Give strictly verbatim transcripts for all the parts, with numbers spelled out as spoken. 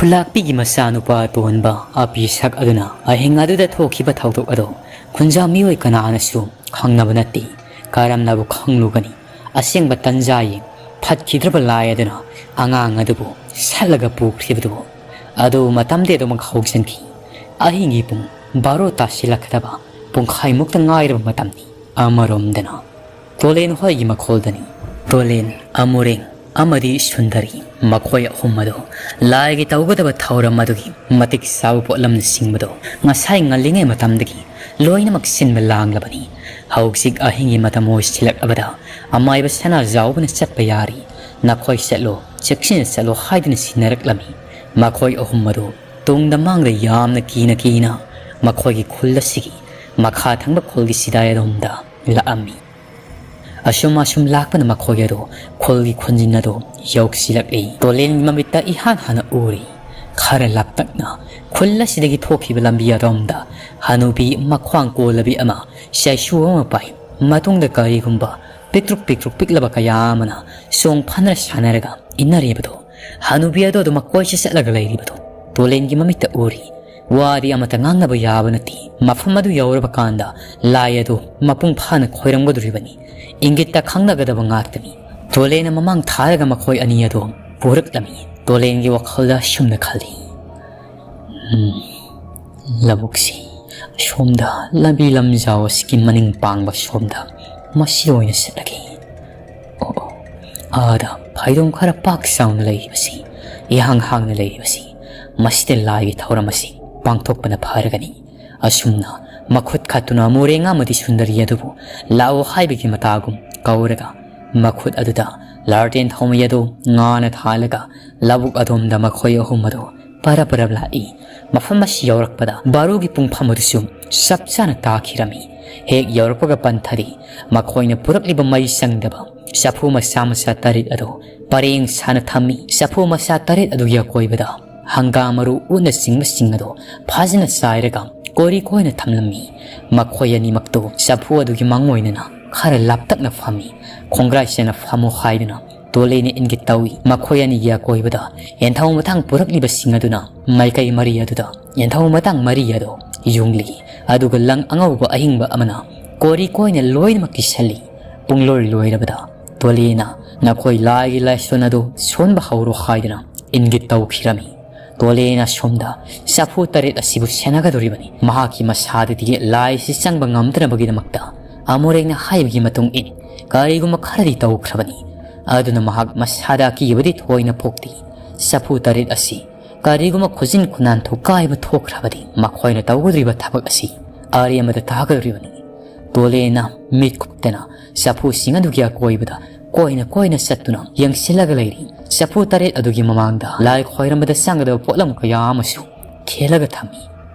ꯈꯨꯂꯥꯛꯄꯤꯒꯤ ꯃꯆꯥꯅꯨꯄꯥ ꯑꯇꯣꯟꯕ ꯑꯄꯤꯁꯛ ꯑꯗꯨꯅ ꯑꯍꯤꯡ ꯑꯗꯨꯗ ꯊꯣꯛꯈꯤꯕ ꯊꯧꯗꯣꯛ ꯑꯗꯨ ꯈꯨꯟꯖꯥ ꯃꯤꯑꯣꯏ ꯀꯅꯥꯅꯁꯨ ꯈꯪꯅꯕ ꯅꯠꯇꯦ꯫ ꯀꯔꯝꯅꯕꯨ ꯈꯪꯂꯨꯒꯅꯤ? ꯑꯁꯦꯡꯕ ꯇꯟꯖꯥ ꯌꯦꯡ ꯐꯠꯈꯤꯗ꯭ꯔꯕ ꯂꯥꯏ ꯑꯗꯨꯅ ꯑꯉꯥꯡ ꯑꯗꯨꯕꯨ ꯁꯠꯂꯒ ꯄꯨꯈ꯭ꯔꯤꯕꯗꯨꯕꯨ꯫ ꯑꯗꯨ ꯃꯇꯝꯗꯤ ꯑꯗꯨꯃꯛ ꯍꯧꯖꯤꯟꯈꯤ꯫ ꯑꯍꯤꯡꯒꯤ ꯄꯨꯡ ꯕꯥꯔꯣ ꯇꯥꯁꯤꯜꯂꯛꯀꯗꯕ ꯄꯨꯡꯈꯥꯏꯃꯨꯛꯇ ꯉꯥꯏꯔꯕ ꯃꯇꯝꯅꯤ꯫ ꯑꯃꯔꯣꯝꯗꯅ ꯇꯣꯂꯦꯟ ꯍꯣꯏꯒꯤ ꯃꯈꯣꯜꯗꯅꯤ꯫ ꯇꯣꯂꯦꯟ, ꯑꯃꯨꯔꯦꯡ ꯑꯃꯗꯤ ꯁꯨꯟꯗꯔꯤ, ꯃꯈꯣꯏ ꯑꯍꯨꯝ ꯑꯗꯨ ꯂꯥꯏꯒꯤ ꯇꯧꯒꯗꯕ ꯊꯧꯔꯝ ꯑꯗꯨꯒꯤ ꯃꯇꯤꯛ ꯆꯥꯕ ꯄꯣꯠꯂꯝꯅꯆꯤꯡꯕꯗꯨ ꯉꯁꯥꯏ ꯉꯜꯂꯤꯉꯩ ꯃꯇꯝꯗꯒꯤ ꯂꯣꯏꯅꯃꯛ ꯁꯤꯟꯕ ꯂꯥꯡꯂꯕꯅꯤ꯫ ꯍꯧꯖꯤꯛ ꯑꯍꯤꯡꯒꯤ ꯃꯇꯝ ꯑꯣꯏꯁꯤꯜꯂꯛꯂꯕꯗ ꯑꯃꯥꯏꯕ ꯁꯅꯥꯖꯥꯎꯕꯅ ꯆꯠꯄ ꯌꯥꯔꯤ, ꯅꯈꯣꯏ ꯆꯠꯂꯣ, ꯆꯦꯛꯁꯤꯟꯅ ꯆꯠꯂꯣ ꯍꯥꯏꯗꯨꯅ ꯁꯤꯟꯅꯔꯛꯂꯝꯃꯤ꯫ ꯃꯈꯣꯏ ꯑꯍꯨꯝ ꯑꯗꯨ ꯇꯨꯡꯗ ꯃꯥꯡꯗ ꯌꯥꯝꯅ ꯀꯤꯅ ꯀꯤꯅ ꯃꯈꯣꯏꯒꯤ ꯈꯨꯜ ꯑꯁꯤꯒꯤ ꯃꯈꯥ ꯊꯪꯕ ꯈꯨꯜꯒꯤ ꯁꯤꯗꯥꯏ ꯑꯗꯣꯝꯗ ꯂꯥꯛꯑꯝꯃꯤ꯫ ꯑꯁꯨꯝ ꯑꯁꯨꯝ ꯂꯥꯛꯄꯅ ꯃꯈꯣꯏ ꯑꯗꯨ ꯈꯨꯜꯒꯤ ꯈꯨꯟꯖꯤꯟ ꯑꯗꯨ ꯌꯧꯁꯤꯜꯂꯛꯂꯤ꯫ ꯇꯣꯂꯦꯟꯒꯤ ꯃꯃꯤꯠꯇ ꯏꯍꯥꯟ ꯍꯥꯟꯅ ꯎꯔꯤ꯫ ꯈꯔ ꯂꯥꯞꯇꯛꯅ ꯈꯨꯜ ꯑꯁꯤꯗꯒꯤ ꯊꯣꯛꯈꯤꯕ ꯂꯝꯕꯤ ꯑꯗꯣꯝꯗ ꯍꯅꯨꯕꯤ ꯃꯈ꯭ꯋꯥꯡ ꯀꯣꯜꯂꯕꯤ ꯑꯃ ꯆꯩꯁꯨ ꯑꯃ ꯄꯥꯏ꯫ ꯃꯇꯨꯡꯗ ꯀꯔꯤꯒꯨꯝꯕ ꯄꯤꯛꯇ꯭ꯔꯨꯛ ꯄꯤꯛꯇ꯭ꯔꯨꯛ ꯄꯤꯛꯂꯕ ꯀꯌꯥ ꯑꯃꯅ ꯆꯣꯡ ꯐꯟꯗꯅ ꯁꯥꯟꯅꯔꯒ ꯏꯟꯅꯔꯤꯕꯗꯨ, ꯍꯅꯨꯕꯤ ꯑꯗꯨ ꯑꯗꯨꯃꯛ ꯀꯣꯏꯆꯠ ꯆꯠꯂꯒ ꯂꯩꯔꯤꯕꯗꯨ ꯇꯣꯂꯦꯟꯒꯤ ꯃꯃꯤꯠꯇ ꯎꯔꯤ꯫ ꯋꯥꯗꯤ ꯑꯃꯠꯇ ꯉꯥꯡꯅꯕ ꯌꯥꯕ ꯅꯠꯇꯦ꯫ ꯃꯐꯝ ꯑꯗꯨ ꯌꯧꯔꯕ ꯀꯥꯟꯗ ꯂꯥꯏ ꯑꯗꯨ ꯃꯄꯨꯡ ꯐꯥꯅ ꯈꯣꯏꯔꯝꯒꯗꯧꯔꯤꯕꯅꯤ꯫ ꯏꯪꯒꯤꯠꯇ ꯈꯪꯅꯒꯗꯕ ꯉꯥꯛꯇꯅꯤ꯫ ꯇꯣꯂꯦꯟꯅ ꯃꯃꯥꯡ ꯊꯥꯔꯒ ꯃꯈꯣꯏ ꯑꯅꯤ ꯑꯗꯨ ꯄꯨꯔꯛꯂꯝꯃꯤ꯫ ꯇꯣꯂꯦꯟꯒꯤ ꯋꯥꯈꯜꯗ ꯑꯁꯨꯝꯅ ꯈꯜꯂꯤ, "ꯎꯝ, ꯂꯧꯕꯨꯛꯁꯤ ꯁꯣꯝꯗ, ꯂꯝꯕꯤ ꯂꯝꯖꯥꯎ ꯑꯁꯤꯒꯤ ꯃꯅꯤꯡ ꯄꯥꯡꯕ ꯁꯣꯝꯗ ꯃꯁꯤ ꯑꯣꯏꯅ ꯆꯠꯂꯒꯦ꯫ ꯑꯣ, ꯑꯣ, ꯑꯥꯗ ꯐꯩꯗꯣꯝ ꯈꯔ ꯄꯥꯛ ꯆꯥꯎꯅ ꯂꯩꯔꯤꯕꯁꯤ, ꯏꯍꯥꯡ ꯍꯥꯡꯅ ꯂꯩꯔꯤꯕꯁꯤ, ꯃꯁꯤꯗ ꯂꯥꯏꯒꯤ ꯊꯧꯔꯝ ꯑꯁꯤ ꯄꯥꯡꯊꯣꯛꯄꯅ ꯐꯔꯒꯅꯤ꯫" ꯑꯁꯨꯝꯅ ꯃꯈꯨꯠ ꯈꯠꯇꯨꯅ ꯃꯣꯔꯦꯡ ꯑꯃꯗꯤ ꯁꯨꯟꯗꯔꯤ ꯑꯗꯨꯕꯨ ꯂꯥꯛꯑꯣ ꯍꯥꯏꯕꯒꯤ ꯃꯇꯥꯒꯨꯝ ꯀꯧꯔꯒ ꯃꯈꯨꯠ ꯑꯗꯨꯗ ꯂꯥꯔꯇꯦꯟ ꯊꯧꯃꯩ ꯑꯗꯨ ꯉꯥꯅ ꯊꯥꯜꯂꯒ ꯂꯧꯕꯨꯛ ꯑꯗꯣꯝꯗ ꯃꯈꯣꯏ ꯑꯍꯨꯝ ꯑꯗꯨ ꯄꯔꯞ ꯄꯔꯞ ꯂꯥꯛꯏ꯫ ꯃꯐꯝ ꯑꯁꯤ ꯌꯧꯔꯛꯄꯗ ꯕꯥꯔꯣꯒꯤ ꯄꯨꯡꯐꯝ ꯑꯗꯨꯁꯨ ꯆꯞ ꯆꯥꯅ ꯇꯥꯈꯤꯔꯝꯃꯤ꯫ ꯍꯦꯛ ꯌꯧꯔꯛꯄꯒ ꯄꯟꯊꯔꯤ꯫ ꯃꯈꯣꯏꯅ ꯄꯨꯔꯛꯂꯤꯕ ꯃꯩ ꯆꯪꯗꯕ ꯆꯐꯨ ꯃꯆꯥ ꯃꯆꯥ ꯇꯔꯦꯠ ꯑꯗꯨ ꯄꯔꯦꯡ ꯁꯥꯅ ꯊꯝꯃꯤ꯫ ꯆꯐꯨ ꯃꯆꯥ ꯇꯔꯦꯠ ꯑꯗꯨꯒꯤ ꯑꯀꯣꯏꯕꯗ ꯍꯪꯒꯥꯝ ꯃꯔꯨ ꯎꯠꯅꯆꯤꯡꯕꯁꯤꯡ ꯑꯗꯨ ꯐꯖꯅ ꯆꯥꯏꯔꯒ ꯀꯣꯔꯤ ꯀꯣꯏꯅ ꯊꯝꯂꯝꯃꯤ꯫ ꯃꯈꯣꯏ ꯑꯅꯤꯃꯛꯇꯨ ꯆꯐꯨ ꯑꯗꯨꯒꯤ ꯃꯥꯡꯑꯣꯏꯅꯅ ꯈꯔ ꯂꯥꯞꯇꯛꯅ ꯐꯝꯃꯤ꯫ ꯈꯣꯡꯒ꯭ꯔꯥꯏ ꯆꯦꯟꯅ ꯐꯝꯃꯨ ꯍꯥꯏꯗꯨꯅ ꯇꯣꯂꯦꯅ ꯏꯪꯒꯤꯠ ꯇꯧꯏ꯫ ꯃꯈꯣꯏ ꯑꯅꯤꯒꯤ ꯑꯀꯣꯏꯕꯗ ꯌꯦꯟꯊꯧ ꯃꯇꯥꯡ ꯄꯨꯔꯛꯂꯤꯕꯁꯤꯡ ꯑꯗꯨꯅ ꯃꯥꯏꯀꯩ ꯃꯔꯤ ꯑꯗꯨꯗ ꯌꯦꯟꯊꯧ ꯃꯇꯥꯡ ꯃꯔꯤ ꯑꯗꯨ ꯌꯨꯡꯂꯤ꯫ ꯑꯗꯨꯒ ꯂꯪ ꯑꯉꯧꯕ ꯑꯍꯤꯡꯕ ꯑꯃꯅ ꯀꯣꯔꯤ ꯀꯣꯏꯅ ꯂꯣꯏꯅꯃꯛ ꯀꯤꯁꯜꯂꯤ꯫ ꯄꯨꯡꯂꯣꯏ ꯂꯣꯏꯔꯕꯗ ꯇꯣꯂꯦꯅ "ꯅꯈꯣꯏ ꯂꯥꯏꯒꯤ ꯂꯥꯏꯁꯣꯟ ꯑꯗꯨ ꯁꯣꯟꯕ ꯍꯧꯔꯣ" ꯍꯥꯏꯗꯨꯅ ꯏꯪꯒꯤꯠ ꯇꯧꯈꯤꯔꯝꯃꯤ꯫ ꯇꯣꯂꯦꯅ ꯁꯣꯝꯗ ꯆꯐꯨ ꯇꯔꯦꯠ ꯑꯁꯤꯕꯨ ꯁꯦꯟꯅꯒꯗꯧꯔꯤꯕꯅꯤ꯫ ꯃꯍꯥꯛꯀꯤ ꯃꯁꯥꯗꯗꯤ ꯂꯥꯏꯁꯤ ꯆꯪꯕ ꯉꯝꯗꯅꯕꯒꯤꯗꯃꯛꯇ ꯑꯃꯣꯔꯦꯡꯅ ꯍꯥꯏꯕꯒꯤ ꯃꯇꯨꯡ ꯏꯟ ꯀꯔꯤꯒꯨꯝꯕ ꯈꯔꯗꯤ ꯇꯧꯈ꯭ꯔꯕꯅꯤ꯫ ꯑꯗꯨꯅ ꯃꯍꯥꯛ ꯃꯁꯥꯗ ꯑꯀꯤꯕꯗꯤ ꯊꯣꯏꯅ ꯄꯣꯛꯇꯦ꯫ ꯆꯐꯨ ꯇꯔꯦꯠ ꯑꯁꯤ ꯀꯔꯤꯒꯨꯝꯕ ꯈꯨꯖꯤꯟ ꯈꯨꯅꯥꯟ ꯊꯨꯒꯥꯏꯕ ꯊꯣꯛꯈ꯭ꯔꯕꯗꯤ ꯃꯈꯣꯏꯅ ꯇꯧꯒꯗꯧꯔꯤꯕ ꯊꯕꯛ ꯑꯁꯤ ꯑꯔꯦꯝꯕꯗ ꯇꯥꯒꯗꯧꯔꯤꯕꯅꯤ꯫ ꯇꯣꯂꯦꯅ ꯃꯤꯠ ꯀꯨꯞꯇꯅ ꯆꯐꯨꯁꯤꯡ ꯑꯗꯨꯒꯤ ꯑꯀꯣꯏꯕꯗ ꯀꯣꯏꯅ ꯀꯣꯏꯅ ꯆꯠꯇꯨꯅ ꯌꯦꯡꯁꯤꯜꯂꯒ ꯂꯩꯔꯤ꯫ ꯆꯐꯨ ꯇꯔꯦꯠ ꯑꯗꯨꯒꯤ ꯃꯃꯥꯡꯗ ꯂꯥꯏ ꯈꯣꯏꯔꯝꯕꯗ ꯆꯪꯒꯗꯕ ꯄꯣꯠꯂꯝ ꯀꯌꯥ ꯑꯃꯁꯨ ꯈꯦꯜꯂꯒ ꯊꯝꯃꯤ꯫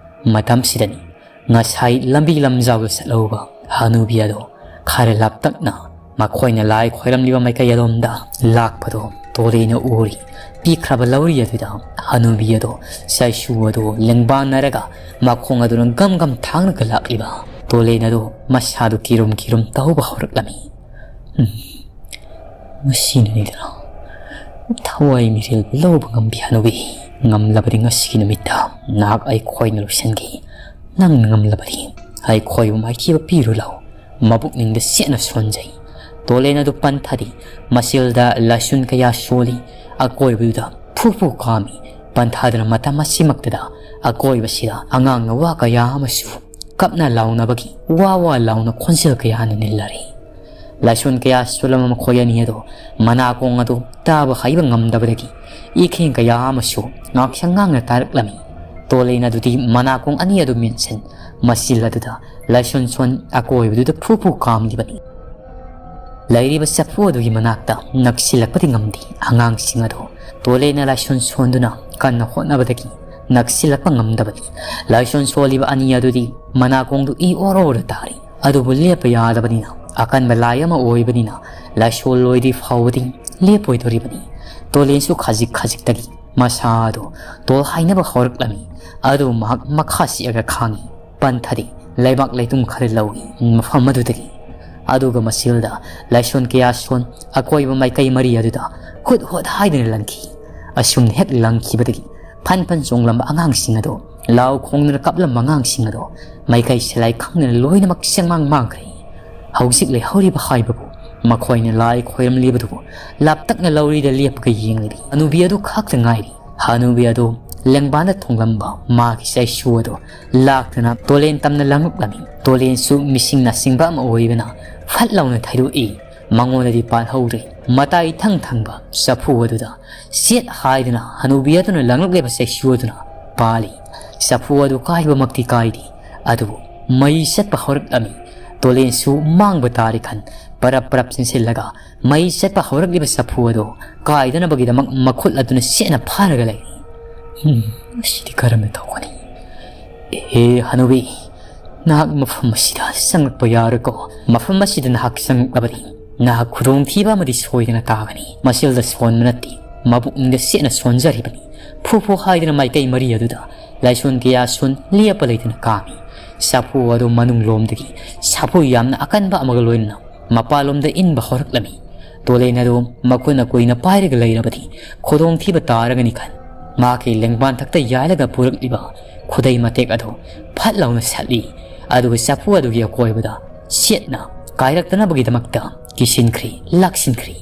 ꯃꯇꯝꯁꯤꯗꯅꯤ ꯉꯁꯥꯏ ꯂꯝꯕꯤ ꯂꯝꯖꯥꯎꯗ ꯆꯠꯍꯧꯕ ꯍꯅꯨꯕꯤ ꯑꯗꯣ ꯈꯔ ꯂꯥꯞꯇꯛꯅ ꯃꯈꯣꯏꯅ ꯂꯥꯏ ꯈꯣꯏꯔꯝꯂꯤꯕ ꯃꯥꯏꯀꯩ ꯑꯗꯣꯝꯗ ꯂꯥꯛꯄꯗꯣ ꯇꯣꯂꯦꯅ ꯎꯔꯤ꯫ ꯄꯤꯛꯈ꯭ꯔꯕ ꯂꯧꯔꯤ ꯑꯗꯨꯗ ꯍꯅꯨꯕꯤ ꯑꯗꯣ ꯆꯩꯁꯨ ꯑꯗꯣ ꯂꯦꯡꯕꯥꯟꯅꯔꯒ ꯃꯈꯣꯡ ꯑꯗꯨꯅ ꯒꯝ ꯒꯝ ꯊꯥꯡꯂꯒ ꯂꯥꯛꯂꯤꯕ ꯇꯣꯂꯦꯟ ꯑꯗꯣ ꯃꯁꯥꯗꯨ ꯀꯤꯔꯨꯝ ꯀꯤꯔꯨꯝ ꯇꯧꯕ ꯍꯧꯔꯛꯂꯝꯃꯤ꯫ "ꯎꯝ, ꯃꯁꯤꯅꯅꯤꯗꯅ ꯊꯋꯥꯏ ꯃꯤꯔꯦꯜꯕꯨ ꯂꯧꯕ ꯉꯝꯕꯤ ꯍꯅꯨꯕꯤ꯫ ꯉꯝꯂꯕꯗꯤ ꯉꯁꯤꯒꯤ ꯅꯨꯃꯤꯠꯇ ꯅꯍꯥꯛ ꯑꯩꯈꯣꯏꯅ ꯂꯣꯏꯁꯤꯟꯈꯤ꯫ ꯅꯪꯅ ꯉꯝꯂꯕꯗꯤ ꯑꯩꯈꯣꯏꯕꯨ ꯃꯥꯏꯊꯤꯕ ꯄꯤꯔꯨ ꯂꯥꯎ꯫ ꯃꯕꯨꯛꯅꯤꯡꯗ ꯁꯦꯠꯅ ꯁꯣꯟꯖꯩ꯫" ꯇꯣꯂꯦꯟ ꯑꯗꯨ ꯄꯟꯊꯗꯤ ꯃꯆꯤꯜꯗ ꯂꯥꯏꯁꯣꯟ ꯀꯌꯥ ꯁꯣꯜꯂꯤ꯫ ꯑꯀꯣꯏꯕꯗꯨꯗ ꯐꯨ ꯐꯨ ꯀꯥꯝꯃꯤ꯫ ꯄꯟꯊꯥꯗꯨꯅ ꯃꯇꯝ ꯑꯁꯤꯃꯛꯇꯗ ꯑꯀꯣꯏꯕꯁꯤꯗ ꯑꯉꯥꯡꯅ ꯋꯥ ꯀꯌꯥ ꯑꯃꯁꯨ ꯀꯞꯅ ꯂꯥꯎꯅꯕꯒꯤ ꯋꯥ ꯋꯥ ꯂꯥꯎꯅ ꯈꯣꯟꯖꯦꯜ ꯀꯌꯥꯅ ꯅꯤꯜꯂꯔꯤ꯫ ꯂꯥꯏꯁꯣꯟ ꯀꯌꯥ ꯁꯣꯜꯂꯝꯕ ꯃꯈꯣꯏ ꯑꯅꯤ ꯑꯗꯨ ꯃꯅꯥꯀꯣꯡ ꯑꯗꯨ ꯇꯥꯕ ꯍꯩꯕ ꯉꯝꯗꯕꯗꯒꯤ ꯏꯈꯦꯡ ꯀꯌꯥ ꯑꯃꯁꯨ ꯉꯥꯡꯁꯪ ꯉꯥꯡꯅ ꯇꯥꯔꯛꯂꯝꯃꯤ꯫ ꯇꯣꯂꯦꯟ ꯑꯗꯨꯗꯤ ꯃꯅꯥꯀꯣꯡ ꯑꯅꯤ ꯑꯗꯨ ꯃꯦꯟꯁꯤꯟ ꯃꯆꯤꯜ ꯑꯗꯨꯗ ꯂꯥꯏꯁꯣꯟ ꯁꯣꯟ ꯑꯀꯣꯏꯕꯗꯨꯗ ꯐꯨ ꯐꯨ ꯀꯥꯝꯂꯤꯕꯅꯤ꯫ ꯂꯩꯔꯤꯕ ꯆꯐꯨ ꯑꯗꯨꯒꯤ ꯃꯅꯥꯛꯇ ꯅꯛꯁꯤꯜꯂꯛꯄꯗꯤ ꯉꯝꯗꯦ꯫ ꯑꯉꯥꯡꯁꯤꯡ ꯑꯗꯨ ꯇꯣꯂꯦꯟꯅ ꯂꯥꯏꯁꯣꯟ ꯁꯣꯟꯗꯨꯅ ꯀꯟꯅ ꯍꯣꯠꯅꯕꯗꯒꯤ ꯅꯛꯁꯤꯜꯂꯛꯄ ꯉꯝꯗꯕꯅꯤ꯫ ꯂꯥꯏꯁꯣꯟ ꯁꯣꯜꯂꯤꯕ ꯑꯅꯤ ꯑꯗꯨꯗꯤ ꯃꯅꯥꯀꯣꯡꯗꯨ ꯏ ꯑꯣꯔ ꯑꯣꯔ ꯇꯥꯔꯤ꯫ ꯑꯗꯨꯕꯨ ꯂꯦꯞꯄ ꯌꯥꯗꯕꯅꯤꯅ, ꯑꯀꯟꯕ ꯂꯥꯏ ꯑꯃ ꯑꯣꯏꯕꯅꯤꯅ ꯂꯥꯏꯁꯣꯜ ꯂꯣꯏꯗ꯭ꯔꯤ ꯐꯥꯎꯕꯗꯤ ꯂꯦꯞꯄꯣꯏꯗꯧꯔꯤꯕꯅꯤ꯫ ꯇꯣꯂꯦꯟꯁꯨ ꯈꯖꯤꯛ ꯈꯖꯤꯛꯇꯒꯤ ꯃꯁꯥ ꯑꯗꯨ ꯇꯣꯜ ꯍꯥꯏꯅꯕ ꯍꯧꯔꯛꯂꯝꯃꯤ꯫ ꯑꯗꯨꯕꯨ ꯃꯍꯥꯛ ꯃꯈꯥ ꯆꯤꯛꯑꯒ ꯈꯥꯡꯉꯤ꯫ ꯄꯟꯊꯗꯤ ꯂꯩꯕꯥꯛ ꯂꯩꯇꯨꯝ ꯈꯔ ꯂꯧꯏ꯫ ꯃꯐꯝ ꯑꯗꯨꯗꯒꯤ ꯑꯗꯨꯒ ꯃꯁꯤꯜꯗ ꯂꯥꯏꯁꯣꯟ ꯀꯌꯥ ꯁꯣꯟ ꯑꯀꯣꯏꯕ ꯃꯥꯏꯀꯩ ꯃꯔꯤ ꯑꯗꯨꯗ ꯈꯨꯠ ꯍꯣꯠ ꯍꯥꯏꯗꯨꯅ ꯂꯪꯈꯤ꯫ ꯑꯁꯨꯝꯅ ꯍꯦꯛ ꯂꯪꯈꯤꯕꯗꯒꯤ ꯐꯟ ꯐꯟ ꯆꯣꯡꯂꯝꯕ ꯑꯉꯥꯡꯁꯤꯡ ꯑꯗꯨ ꯂꯥꯎ ꯈꯣꯡꯗꯨꯅ ꯀꯞꯂꯝꯕ ꯑꯉꯥꯡꯁꯤꯡ ꯑꯗꯨ ꯃꯥꯏꯀꯩ ꯁꯂꯥꯏ ꯈꯪꯗꯅ ꯂꯣꯏꯅꯃꯛ ꯆꯦꯡꯃꯥꯡ ꯃꯥꯡꯈ꯭ꯔꯦ꯫ ꯍꯧꯖꯤꯛ ꯂꯩꯍꯧꯔꯤꯕ ꯍꯥꯏꯕꯕꯨ ꯃꯈꯣꯏꯅ ꯂꯥꯏ ꯈꯣꯏꯔꯝꯂꯤꯕꯗꯨꯕꯨ ꯂꯥꯞꯇꯛꯅ ꯂꯧꯔꯤꯗ ꯂꯦꯞꯄꯒ ꯌꯦꯡꯂꯤꯕꯤ ꯍꯅꯨꯕꯤ ꯑꯗꯨ ꯈꯛꯇ ꯉꯥꯏꯔꯤ꯫ ꯍꯅꯨꯕꯤ ꯑꯗꯨ ꯂꯦꯡꯕꯥꯟꯗ ꯊꯣꯡꯂꯝꯕ ꯃꯥꯒꯤ ꯆꯩꯁꯨ ꯑꯗꯨ ꯂꯥꯛꯇꯨꯅ ꯇꯣꯂꯦꯟ ꯇꯝꯅ ꯂꯪꯂꯛꯂꯝꯃꯤ꯫ ꯇꯣꯂꯦꯟꯁꯨ ꯃꯤꯁꯤꯡ ꯅꯥꯁꯤꯡꯕ ꯑꯃ ꯑꯣꯏꯕꯅ ꯐꯠ ꯂꯥꯎꯅ ꯊꯩꯗꯣꯛꯏ꯫ ꯃꯉꯣꯟꯗꯗꯤ ꯄꯥꯜꯍꯧꯗ꯭ꯔꯦ꯫ ꯃꯇꯥꯏ ꯊꯪ ꯊꯪꯕ ꯆꯐꯨ ꯑꯗꯨꯗ ꯁꯦꯠ ꯍꯥꯏꯗꯨꯅ ꯍꯅꯨꯕꯤ ꯑꯗꯨꯅ ꯂꯪꯂꯛꯂꯤꯕ ꯆꯩꯁꯨ ꯑꯗꯨꯅ ꯄꯥꯜꯂꯤ꯫ ꯆꯐꯨ ꯑꯗꯨ ꯀꯥꯏꯕꯃꯛꯇꯤ ꯀꯥꯏꯗꯦ, ꯑꯗꯨꯕꯨ ꯃꯩ ꯆꯠꯄ ꯍꯧꯔꯛꯂꯝꯃꯤ꯫ ꯇꯣꯂꯦꯟꯁꯨ ꯃꯥꯡꯕ ꯇꯥꯔꯦ ꯈꯟ ꯄꯔꯞ ꯄꯔꯞ ꯆꯦꯟꯁꯤꯜꯂꯒ ꯃꯩ ꯆꯠꯄ ꯍꯧꯔꯛꯂꯤꯕ ꯆꯐꯨ ꯑꯗꯨ ꯀꯥꯏꯗꯅꯕꯒꯤꯗꯃꯛ ꯃꯈꯨꯠ ꯑꯗꯨꯅ ꯆꯦꯠꯅ ꯐꯥꯔꯒ ꯂꯩꯔꯤ꯫ "ꯎꯝ, ꯑꯁꯤꯗꯤ ꯀꯔꯝꯅ ꯇꯧꯒꯅꯤ? ꯍꯦ ꯍꯅꯨꯕꯤ, ꯅꯍꯥꯛ ꯃꯐꯝ ꯑꯁꯤꯗ ꯆꯪꯂꯛꯄ ꯌꯥꯔꯣꯏꯀꯣ꯫ ꯃꯐꯝ ꯑꯁꯤꯗ ꯅꯍꯥꯛ ꯆꯪꯂꯛꯂꯕꯗꯤ ꯅꯍꯥꯛ ꯈꯨꯗꯣꯡꯊꯤꯕ ꯑꯃꯗꯤ ꯁꯣꯏꯗꯅ ꯇꯥꯒꯅꯤ꯫ ꯃꯁꯤꯜꯗ ꯁꯣꯟꯕ ꯅꯠꯇꯦ, ꯃꯕꯨꯛꯅꯤꯡꯗ ꯆꯦꯠꯅ ꯁꯣꯟꯖꯔꯤꯕꯅꯤ꯫" ꯐꯨ ꯐꯨ ꯍꯥꯏꯗꯨꯅ ꯃꯥꯏꯀꯩ ꯃꯔꯤ ꯑꯗꯨꯗ ꯂꯥꯏꯁꯣꯟ ꯀꯌꯥ ꯁꯣꯟ ꯂꯦꯞꯄ ꯂꯩꯇꯅ ꯀꯥꯝꯃꯤ꯫ ꯆꯐꯨ ꯑꯗꯨ ꯃꯅꯨꯡ ꯂꯣꯝꯗꯒꯤ ꯁꯥꯐꯨ ꯌꯥꯝꯅ ꯑꯀꯟꯕ ꯑꯃꯒ ꯂꯣꯏꯅꯅ ꯃꯄꯥꯟꯂꯣꯝꯗ ꯏꯟꯕ ꯍꯧꯔꯛꯂꯝꯃꯤ꯫ ꯇꯣꯂꯦꯟ ꯑꯗꯨ ꯃꯈꯨꯠꯅ ꯀꯨꯏꯅ ꯄꯥꯏꯔꯒ ꯂꯩꯔꯕꯗꯤ ꯈꯨꯗꯣꯡꯊꯤꯕ ꯇꯥꯔꯒꯅꯤ ꯈꯟ ꯃꯍꯥꯛꯀꯤ ꯂꯦꯡꯕꯥꯟ ꯊꯛꯇ ꯌꯥꯜꯂꯒ ꯄꯨꯔꯛꯂꯤꯕ ꯈꯨꯗꯩ ꯃꯇꯦꯛ ꯑꯗꯨ ꯐꯠ ꯂꯥꯎꯅ ꯁꯠꯂꯤ꯫ ꯑꯗꯨꯒ ꯆꯐꯨ ꯑꯗꯨꯒꯤ ꯑꯀꯣꯏꯕꯗ ꯆꯦꯠꯅ ꯀꯥꯏꯔꯛꯇꯅꯕꯒꯤꯗꯃꯛꯇ ꯀꯤꯁꯤꯟꯈ꯭ꯔꯤ, ꯂꯥꯛꯁꯤꯟꯈ꯭ꯔꯤ꯫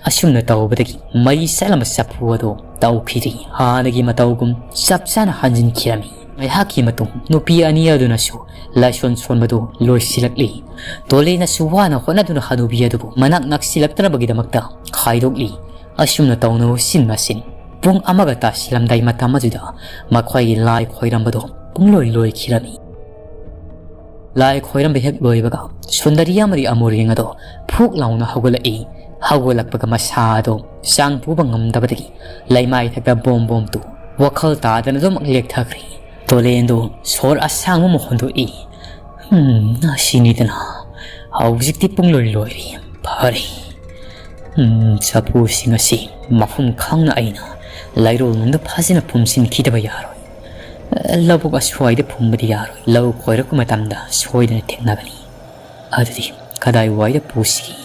ꯑꯁꯨꯝꯅ ꯇꯧꯕꯗꯒꯤ ꯃꯩ ꯆꯠꯂꯝꯕ ꯆꯐꯨ ꯑꯗꯨ ꯇꯧꯈꯤꯗ꯭ꯔꯤ, ꯍꯥꯟꯅꯒꯤ ꯃꯇꯧꯒꯨꯝ ꯆꯞ ꯆꯥꯅ ꯍꯟꯖꯤꯟꯈꯤꯔꯝꯃꯤ꯫ ꯉꯥꯏꯍꯥꯛꯀꯤ ꯃꯇꯨꯡ ꯅꯨꯄꯤ ꯑꯅꯤ ꯑꯗꯨꯅꯁꯨ ꯂꯥꯏꯁꯣꯟ ꯁꯣꯟꯕꯗꯨ ꯂꯣꯏꯁꯤꯜꯂꯛꯂꯤ꯫ ꯇꯣꯂꯦꯅꯁꯨ ꯋꯥꯅ ꯍꯣꯠꯅꯗꯨꯅ ꯍꯅꯨꯕꯤ ꯑꯗꯨꯕꯨ ꯃꯅꯥꯛ ꯅꯛꯁꯤꯜꯂꯛꯇꯅꯕꯒꯤꯗꯃꯛꯇ ꯈꯥꯏꯗꯣꯛꯂꯤ꯫ ꯑꯁꯨꯝꯅ ꯇꯧꯅ ꯎꯆꯤꯟ ꯅꯥꯆꯤꯟ ꯄꯨꯡ ꯑꯃꯒ ꯇꯥꯁꯤꯜꯂꯝꯗꯥꯏ ꯃꯇꯝ ꯑꯗꯨꯗ ꯃꯈꯣꯏꯒꯤ ꯂꯥꯏ ꯈꯣꯏꯔꯝꯕꯗꯨ ꯄꯨꯡꯂꯣꯏ ꯂꯣꯏꯈꯤꯔꯝꯃꯤ꯫ ꯂꯥꯏ ꯈꯣꯏꯔꯝꯕ ꯍꯦꯛ ꯂꯣꯏꯕꯒ ꯁꯨꯟꯗꯔꯤ ꯑꯃꯗꯤ ꯑꯃꯨꯔꯦꯡ ꯑꯗꯣ ꯐꯨꯛ ꯂꯥꯎꯅ ꯍꯧꯒꯠꯂꯛꯏ꯫ ꯍꯧꯒꯠꯂꯛꯄꯒ ꯃꯁꯥ ꯑꯗꯣ ꯆꯥꯡ ꯄꯨꯕ ꯉꯝꯗꯕꯗꯒꯤ ꯂꯩꯃꯥꯏ ꯊꯛꯇ ꯕꯣꯝ ꯕꯣꯝ ꯇꯨ ꯋꯥꯈꯜ ꯇꯥꯗꯅ ꯑꯗꯨꯃꯛ ꯂꯦꯛꯊꯈ꯭ꯔꯦ꯫ ꯇꯣꯂꯦꯟꯗꯣ ꯁꯣꯔ ꯑꯁꯥꯡꯕ ꯑꯃ ꯍꯣꯟꯗꯣꯛꯏ꯫ "ꯎꯝ, ꯑꯁꯤꯅꯤꯗꯅ꯫ ꯍꯧꯖꯤꯛꯇꯤ ꯄꯨꯡꯂꯣꯏ ꯂꯣꯏꯔꯦ꯫ ꯐꯔꯦ꯫ ꯎꯝ, ꯆꯐꯨꯁꯤꯡ ꯑꯁꯤ ꯃꯐꯝ ꯈꯪꯅ ꯑꯩꯅ ꯂꯩꯔꯣꯜ ꯅꯨꯡꯗ ꯐꯖꯅ ꯐꯨꯝꯖꯤꯟꯈꯤꯗꯕ ꯌꯥꯔꯣꯏ꯫ ꯂꯧꯕꯨꯛ ꯑꯁ꯭ꯋꯥꯏꯗ ꯐꯨꯝꯕꯗꯤ ꯌꯥꯔꯣꯏ꯫ ꯂꯧ ꯈꯣꯏꯔꯛꯄ ꯃꯇꯝꯗ ꯁꯣꯏꯗꯅ ꯊꯦꯡꯅꯒꯅꯤ꯫ ꯑꯗꯨꯗꯤ ꯀꯗꯥꯏꯋꯥꯏꯗ ꯄꯨꯁꯤꯒꯦ?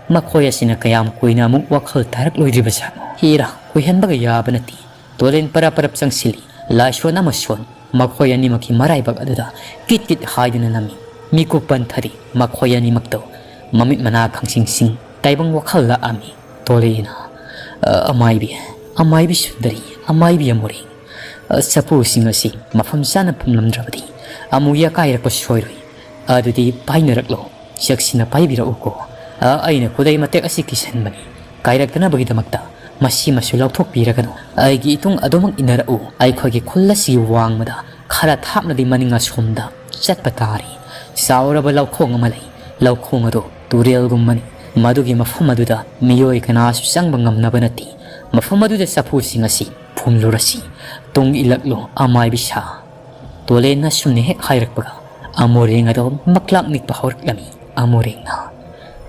ꯃꯈꯣꯏ ꯑꯁꯤꯅ ꯀꯌꯥꯝ ꯀꯨꯏꯅ ꯑꯃꯨꯛ ꯋꯥꯈꯜ ꯇꯥꯔꯛꯂꯣꯏꯗ꯭ꯔꯤꯕꯖꯥꯠꯅꯣ? ꯍꯦꯔꯥ, ꯀꯨꯏꯍꯟꯕꯒ ꯌꯥꯕ ꯅꯠꯇꯦ꯫ ꯇꯣꯂꯦꯟ ꯄꯔꯞ ꯄꯔꯞ ꯆꯪꯁꯤꯜꯂꯤ꯫ ꯂꯥꯏꯁꯣꯟ ꯑꯃꯁꯣꯟ ꯃꯈꯣꯏ ꯑꯅꯤꯃꯛꯀꯤ ꯃꯔꯥꯏꯕꯛ ꯑꯗꯨꯗ ꯀꯤꯠ ꯀꯤꯠ ꯍꯥꯏꯗꯨꯅ ꯅꯝꯃꯤ꯫ ꯃꯤꯀꯨꯞ ꯄꯟꯊꯔꯤ꯫ ꯃꯈꯣꯏ ꯑꯅꯤꯃꯛꯇꯣ ꯃꯃꯤꯠ ꯃꯅꯥ ꯈꯪꯁꯤꯡ ꯁꯤꯡ, ꯇꯥꯏꯕꯪ ꯋꯥꯈꯜ ꯂꯥꯛꯑꯝꯃꯤ꯫ ꯇꯣꯂꯦꯟꯅ, "ꯑ, ꯑꯃꯥꯏꯕꯤ, ꯑꯃꯥꯏꯕꯤ ꯁꯨꯟꯗꯔꯤ, ꯑꯃꯥꯏꯕꯤ ꯑꯃꯨꯔꯦꯡ, ꯑ, ꯆꯐꯨꯁꯤꯡ ꯑꯁꯤ ꯃꯐꯝ ꯆꯥꯅ ꯐꯨꯝꯂꯝꯗ꯭ꯔꯕꯗꯤ ꯑꯃꯨꯛ ꯌꯥꯀꯥꯏꯔꯛꯄ ꯁꯣꯏꯔꯣꯏ꯫ ꯑꯗꯨꯗꯤ ꯄꯥꯏꯅꯔꯛꯂꯣ, ꯆꯦꯛꯁꯤꯟꯅ ꯄꯥꯏꯕꯤꯔꯛꯎꯀꯣ꯫ ꯑ, ꯑꯩꯅ ꯈꯨꯗꯩ ꯃꯇꯦꯛ ꯑꯁꯤ ꯀꯤꯁꯟꯕꯅꯤ꯫ ꯀꯥꯏꯔꯛꯇꯅꯕꯒꯤꯗꯃꯛꯇ ꯃꯁꯤꯃꯁꯨ ꯂꯧꯊꯣꯛꯄꯤꯔꯒꯅꯨ꯫ ꯑꯩꯒꯤ ꯏꯇꯨꯡ ꯑꯗꯨꯃꯛ ꯏꯟꯅꯔꯛꯎ꯫ ꯑꯩꯈꯣꯏꯒꯤ ꯈꯨꯜ ꯑꯁꯤꯒꯤ ꯋꯥꯡꯃꯗ ꯈꯔ ꯊꯥꯞꯅꯗꯤ ꯃꯅꯤꯡ ꯑꯁꯣꯝꯗ ꯆꯠꯄ ꯇꯥꯔꯤ꯫ ꯆꯥꯎꯔꯕ ꯂꯧꯈꯣꯡ ꯑꯃ ꯂꯩ꯫ ꯂꯧꯈꯣꯡ ꯑꯗꯨ ꯇꯨꯔꯦꯜꯒꯨꯝꯕꯅꯤ꯫ ꯃꯗꯨꯒꯤ ꯃꯐꯝ ꯑꯗꯨꯗ ꯃꯤꯑꯣꯏ ꯀꯅꯥꯁꯨ ꯆꯪꯕ ꯉꯝꯅꯕ ꯅꯠꯇꯦ꯫ ꯃꯐꯝ ꯑꯗꯨꯗ ꯆꯐꯨꯁꯤꯡ ꯑꯁꯤ ꯐꯨꯝꯂꯨꯔꯁꯤ꯫ ꯇꯨꯡ ꯏꯜꯂꯛꯂꯣ, ꯑꯃꯥꯏꯕꯤ ꯁꯥ꯫" ꯇꯣꯂꯦꯟꯅ ꯑꯁꯨꯝꯅ ꯍꯦꯛ ꯍꯥꯏꯔꯛꯄꯒ ꯑꯃꯣꯔꯦꯡ ꯑꯗꯣ ꯃꯛꯂꯥꯛ ꯅꯤꯛꯄ ꯍꯧꯔꯛꯂꯝꯃꯤ꯫ ꯑꯃꯣꯔꯦꯡꯅ,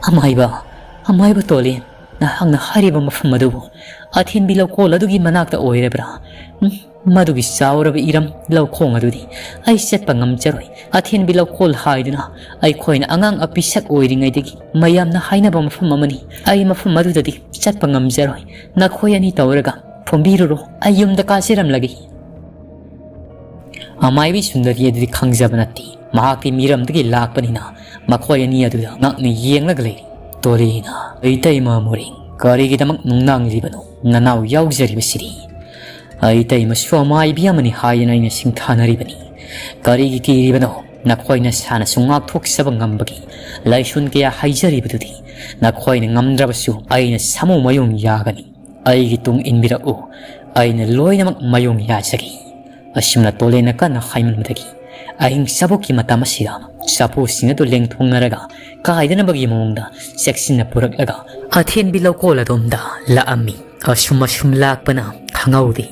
"ꯑꯃꯥꯏꯕ, ꯑꯃꯥꯏꯕ ꯇꯣꯂꯦꯟ, ꯅꯍꯥꯛꯅ ꯍꯥꯏꯔꯤꯕ ꯃꯐꯝ ꯑꯗꯨꯕꯨ ꯑꯊꯦꯟꯕꯤ ꯂꯧꯀꯣꯜ ꯑꯗꯨꯒꯤ ꯃꯅꯥꯛꯇ ꯑꯣꯏꯔꯕ꯭ꯔꯥ? ꯎꯝ, ꯃꯗꯨꯒꯤ ꯆꯥꯎꯔꯕ ꯏꯔꯝ ꯂꯧꯈꯣꯡ ꯑꯗꯨꯗꯤ ꯑꯩ ꯆꯠꯄ ꯉꯝꯖꯔꯣꯏ꯫ ꯑꯊꯦꯟꯕꯤ ꯂꯧꯀꯣꯜ ꯍꯥꯏꯗꯨꯅ ꯑꯩꯈꯣꯏꯅ ꯑꯉꯥꯡ ꯑꯄꯤꯁꯛ ꯑꯣꯏꯔꯤꯉꯩꯗꯒꯤ ꯃꯌꯥꯝꯅ ꯍꯥꯏꯅꯕ ꯃꯐꯝ ꯑꯃꯅꯤ꯫ ꯑꯩ ꯃꯐꯝ ꯑꯗꯨꯗꯗꯤ ꯆꯠꯄ ꯉꯝꯖꯔꯣꯏ꯫ ꯅꯈꯣꯏ ꯑꯅꯤ ꯇꯧꯔꯒ ꯐꯨꯝꯕꯤꯔꯨꯔꯣ, ꯑꯩ ꯌꯨꯝꯗ ꯀꯥꯖꯔꯝꯂꯒꯦ꯫" ꯑꯃꯥꯏꯕꯤ ꯁꯨꯟꯗꯔꯤ ꯑꯗꯨꯗꯤ ꯈꯪꯖꯕ ꯅꯠꯇꯦ꯫ ꯃꯍꯥꯛꯇꯤ ꯃꯤꯔꯝꯗꯒꯤ ꯂꯥꯛꯄꯅꯤꯅ ꯃꯈꯣꯏ ꯑꯅꯤ ꯑꯗꯨꯗ ꯉꯛꯅ ꯌꯦꯡꯂꯒ ꯂꯩꯔꯤ꯫ ꯇꯣꯂꯦꯟꯅ, "ꯏꯇꯩꯃ ꯃꯣꯔꯦꯡ, ꯀꯔꯤꯒꯤꯗꯃꯛ ꯅꯨꯡꯅꯥꯡꯂꯤꯕꯅꯣ? ꯅꯅꯥꯎ ꯌꯥꯎꯖꯔꯤꯕꯁꯤꯗꯤ꯫ ꯏꯇꯩꯃꯁꯨ ꯑꯃꯥꯏꯕꯤ ꯑꯃꯅꯤ ꯍꯥꯏꯗꯅ ꯑꯩꯅ ꯁꯤꯡꯊꯥꯅꯔꯤꯕꯅꯤ꯫ ꯀꯔꯤꯒꯤ ꯀꯤꯔꯤꯕꯅꯣ? ꯅꯈꯣꯏ ꯅꯁꯥꯅꯁꯨ ꯉꯥꯛꯊꯣꯛꯆꯕ ꯉꯝꯕꯒꯤ ꯂꯥꯏꯁꯣꯟ ꯀꯌꯥ ꯍꯥꯏꯖꯔꯤꯕꯗꯨꯗꯤ ꯅꯈꯣꯏꯅ ꯉꯝꯗ꯭ꯔꯕꯁꯨ ꯑꯩꯅ ꯁꯥꯃꯨ ꯃꯌꯨꯡ ꯌꯥꯒꯅꯤ꯫ ꯑꯩꯒꯤ ꯇꯨꯡ ꯏꯟꯕꯤꯔꯛꯎ, ꯑꯩꯅ ꯂꯣꯏꯅꯃꯛ ꯃꯌꯣꯡ ꯌꯥꯖꯒꯦ꯫" ꯑꯁꯨꯝꯅ ꯇꯣꯂꯦꯟꯅ ꯀꯟꯅ ꯍꯥꯏꯃꯟꯕꯗꯒꯤ ꯑꯍꯤꯡ ꯆꯕꯣꯛꯀꯤ ꯃꯇꯝ ꯑꯁꯤꯗ ꯆꯐꯨꯁꯤꯡ ꯑꯗꯨ ꯂꯦꯡꯊꯣꯛꯅꯔꯒ ꯀꯥꯏꯗꯅꯕꯒꯤ ꯃꯑꯣꯡꯗ ꯆꯦꯛꯁꯤꯟꯅ ꯄꯨꯔꯛꯂꯒ ꯑꯊꯦꯟꯕꯤ ꯂꯧꯀꯣꯜ ꯑꯗꯣꯝꯗ ꯂꯥꯛꯑꯝꯃꯤ꯫ ꯑꯁꯨꯝ ꯑꯁꯨꯝ ꯂꯥꯛꯄꯅ ꯈꯪꯍꯧꯗꯦ꯫